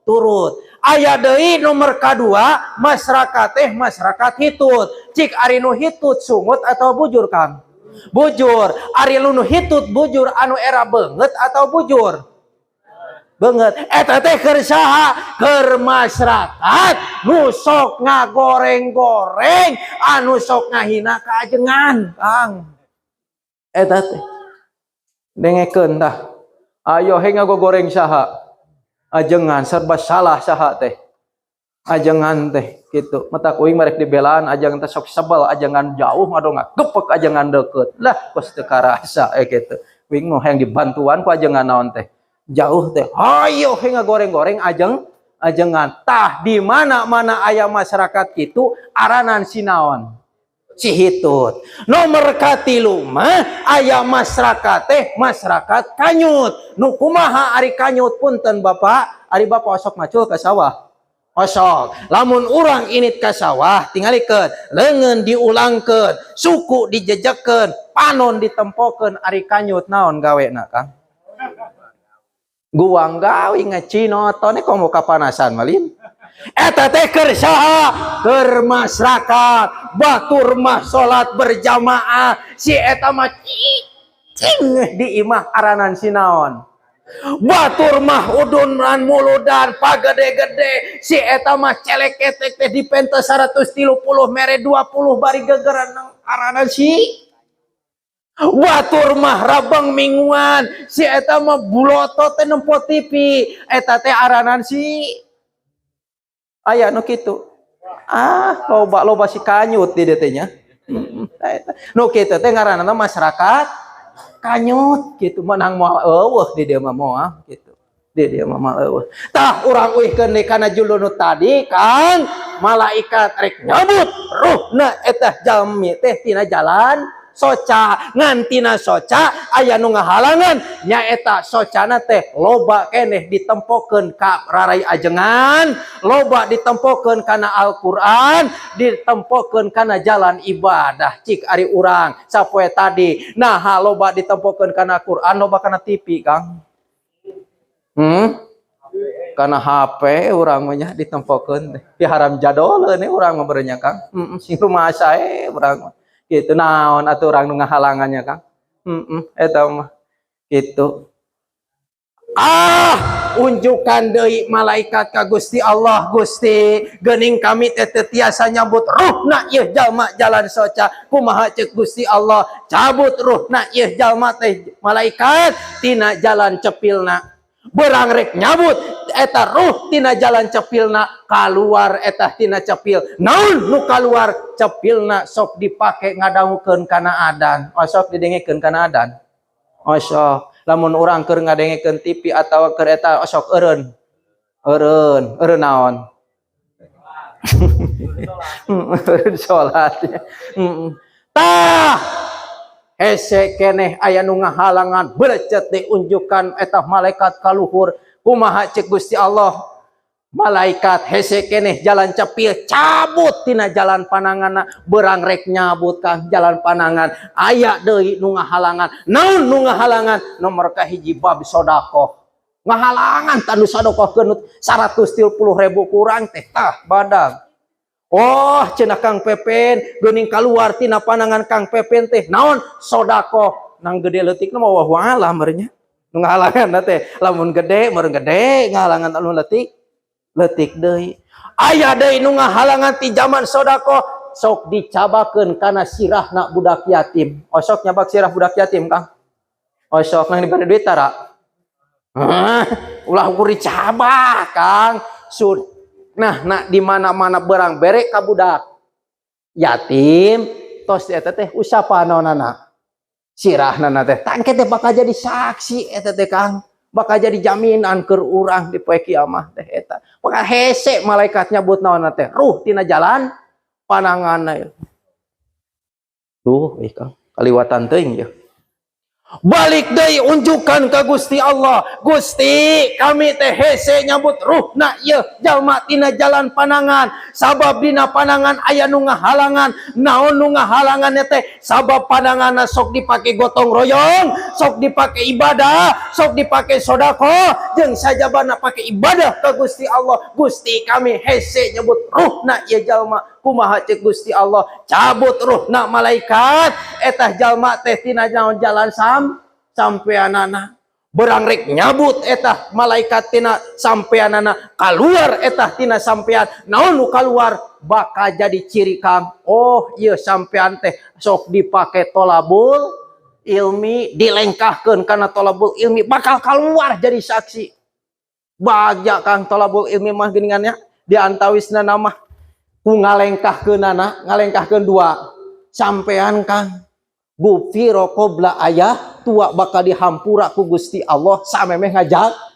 Speaker 4: turut. Aya deui nomor kadua, masyarakat teh masyarakat hitut. Cik ari nu hitut sungut atau bujur, Kang? Bujur. Ari nu hitut bujur anu era beungeut atau bujur beungeut? Eta teh keur saha? Keur masyarakat nu sok ngagoreng-goreng, anu sok ngahina kaajengan, Kang. Eta teh dengekeun tah. Ayo he ngagogoreng saha? Ajengan. Serba salah saha teh? Ajengan teh gitu. Mata kuing merek dibelaan ajengan teh sok sebel. Ajengan jauh ngadongak gepek, ajengan deket lah kos teu karasa gitu. Kuing mau yang dibantuan ku ajengan naon teh jauh teh, ayo he ngagoreng-goreng ajengan. Tah, di mana mana aya masyarakat gitu aranan sinaon? Si hitut. Nomor katilu mah aya masyarakat teh masyarakat kanyut. Nu kumaha ari kanyut? Punten, Bapak, ari Bapak osok macul ke sawah? Osok. Lamun urang init ka sawah, tingalikeun, leungeun diulangkeun, suku dijejekeun, panon ditempokeun, ari kanyut naon gawena, Kang? Guang gawe ngacinoton komo kapanasan malin. Eta teh keur saha? Keur masyarakat batur mah salat berjamaah, si eta mah cicing di imah, aranan sinaon? Batur mah udunan muludan pagede-gede, si eta mah celek ketek teh dipenta 130 mere 20 bari gegeran, aranan si. Batur mah rabang mingguan, si eta mah bulotot teh nempo TV. Eta teh aranan si aya nu kitu. Ah, loba loba si kanyut di dieu teh nya. Nu kitu teh ngaranna masyarakat kanyut gitu, menang moal euweuh di dieu mah, moal gitu. Di dieu mah moal euweuh. Tah, urang uihkeun deui kana julu nu tadi, Kang. Malaikat rek nyabut ruhna eta jalmi teh tina jalan soca, ngan tina soca aya nu ngahalangan, nyaeta socana teh loba keneh ditempokeun ka rarai ajengan, loba ditempokeun kana Al-Qur'an, ditempokeun kana jalan ibadah. Cik ari urang sapoe tadi, nah, loba ditempokeun kana Quran, loba kana TV, Kang? Kana HP urang mah nya ditempokeun teh. Di haram jadol nih urang mah berenya, Kang. Sing rumasa urang mah. Gitu, naon atuh urang nu ngahalangannya, Kang? Eta mah gitu. Ah, unjukan deui malaikat ka Gusti Allah, "Gusti, geuning kami teh teu tiasa nyabut ruhna ieu jalma jalan soca." Kumaha ceuk Gusti Allah? "Cabut ruhna ieu jalma teh, malaikat, tina jalan cepilna." Berang rek nyabut eta ruh tina jalan cepilna, kaluar eta tina cepil. Naon nu kaluar? Cepilna sok dipake ngadangukeun kana adan. Oh, sok didengekeun kana adan. Oh, sok lamun urang keur ngadengekeun TV atawa keur eta, oh, sok eureun. Eureun, eureun naon? Eureun salat. Tah, hese keneh aya nu ngahalangan, berecet diunjukkan eta malaikat kaluhur. Kumaha cek Gusti Allah? "Malaikat, hese keneh jalan cepil, cabut tina jalan pananganna." Berang rek nyabut, Kang, jalan panangan, aya deui nu ngahalangan. Naon nu ngahalangan? Nomor kahiji, bab sodakoh ngahalangan. Tanu sadokohkeun 130 ribu kurang teh, tah badag. "Oh," cenah Kang Pepen, "geuning keluar tina panangan Kang Pepen teh naon?" Sodakoh. Nang gede leutikna mah wallahu alam meureun nya. Nu ngahalangan teh lamun gede meureun gede ngahalangan, anu leutik leutik deui. Aya deui nu ngahalangan ti zaman sodakoh, sok dicabakeun kana sirahna budak yatim. Oh, sok nyabak sirah budak yatim, Kang? Oh, sok nang dibere duit tara? Hah, ulah ukur dicabak, Kang. Sud. Nah, nah di mana-mana berang bere ka budak yatim, tos eta teh usapan naonana? Sirahna teh. Tangke teh bakal jadi saksi eta teh, Kang. Bakal jadi jaminan keur urang di poe kiamah teh eta. Bakal hese malaikat nyabut naonna teh? Ruh tina jalan pananganna. Duh, ih Kang, kaliwatan teuing ya. Balik deui unjukan ka Gusti Allah. "Gusti, kami teh hese nyabut ruhna ieu jalma tina jalan panangan. Sabab dina panangan aya nu ngahalangan." Naon nu ngahalangan teh? Sabab pananganna sok dipake gotong royong, sok dipake ibadah, sok dipake sodakoh, jeung sajabana pake ibadah ka Gusti Allah. Gusti, kami hese nyebut ruhna ieu jalma. Kumaha cek Gusti Allah? "Cabut ruhna, malaikat, eta jalma teh tina naon jalan sampeanana." Berang rek nyabut eta malaikat tina sampeanana, keluar eta tina sampean. Naon nu keluar? Bakal jadi ciri, Kang. Oh iya, sampean teh sok dipake tolabul ilmi, dilengkahkeun karena tolabul ilmi, bakal keluar jadi saksi. Bagja, Kang, tolabul ilmi mah geuningannya di antawisna nama ku ngalengkahkeunana, ngalengkahkeun dua sampean, Kang. Gufiro qobla ayah tua, bakal dihampura ku Gusti Allah samemeh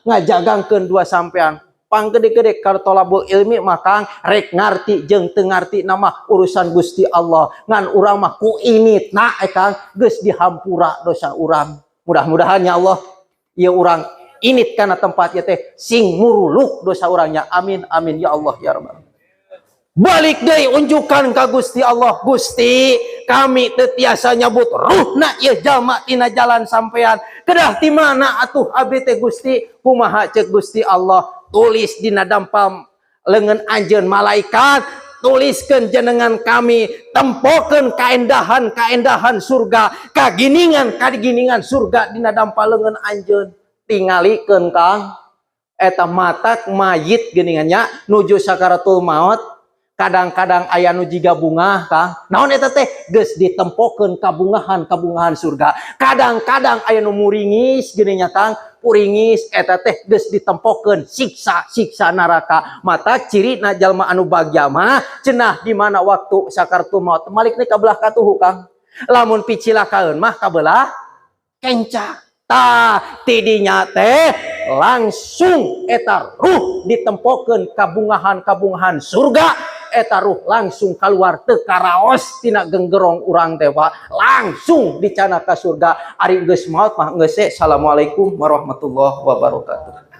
Speaker 4: ngajagangkeun dua sampean. Panggede-gede tolabul ilmi mah, Kang, rek ngarti jeung teu ngarti nama urusan Gusti Allah, ngan urang mah ku ini nah Kang geus dihampura dosa urang. Mudah-mudahan ya Allah ieu urang init kana tempat ieu teh sing muruluk dosa urangnya. Amin amin ya Allah ya rabbal. Balik deui unjukan ka Gusti Allah. "Gusti, kami teu tiasa nyabut ruhna ieu jalma tina jalan sampean. Kedah ti mana atuh abdi teh, Gusti?" Kumaha ceuk Gusti Allah? "Tulis dina dampal leungeun anjeun, malaikat, tuliskeun jenengan kami, tempokeun kaendahan-kaendahan surga, kaginingan kaginingan surga dina dampal leungeun anjeun." Tingalikeun, Kang, eta matak mayit geuningannya nuju sakaratul maut. Kadang-kadang aya nu jiga bungah, Kang. Naon eta teh? Geus ditempokeun kabungahan-kabungahan surga. Kadang-kadang aya nu muringis geuning nya, Kang. Puringis eta teh geus ditempokeun siksa-siksa neraka. Mata cirina jalma anu bagja mah cenah di mana waktu sakaratul maut malik nih ka belah katuhu, Kang. Lamun picilakaeun mah ka belah kenca. Tah, tidinya teh langsung eta ruh ditempokeun kabungahan-kabungahan surga, eta ruh langsung keluar teu karaos tina genggerong urang teh, Pak, langsung dicandak ka surga. Ari geus maot mah geus. Assalamualaikum warahmatullahi wabarakatuh.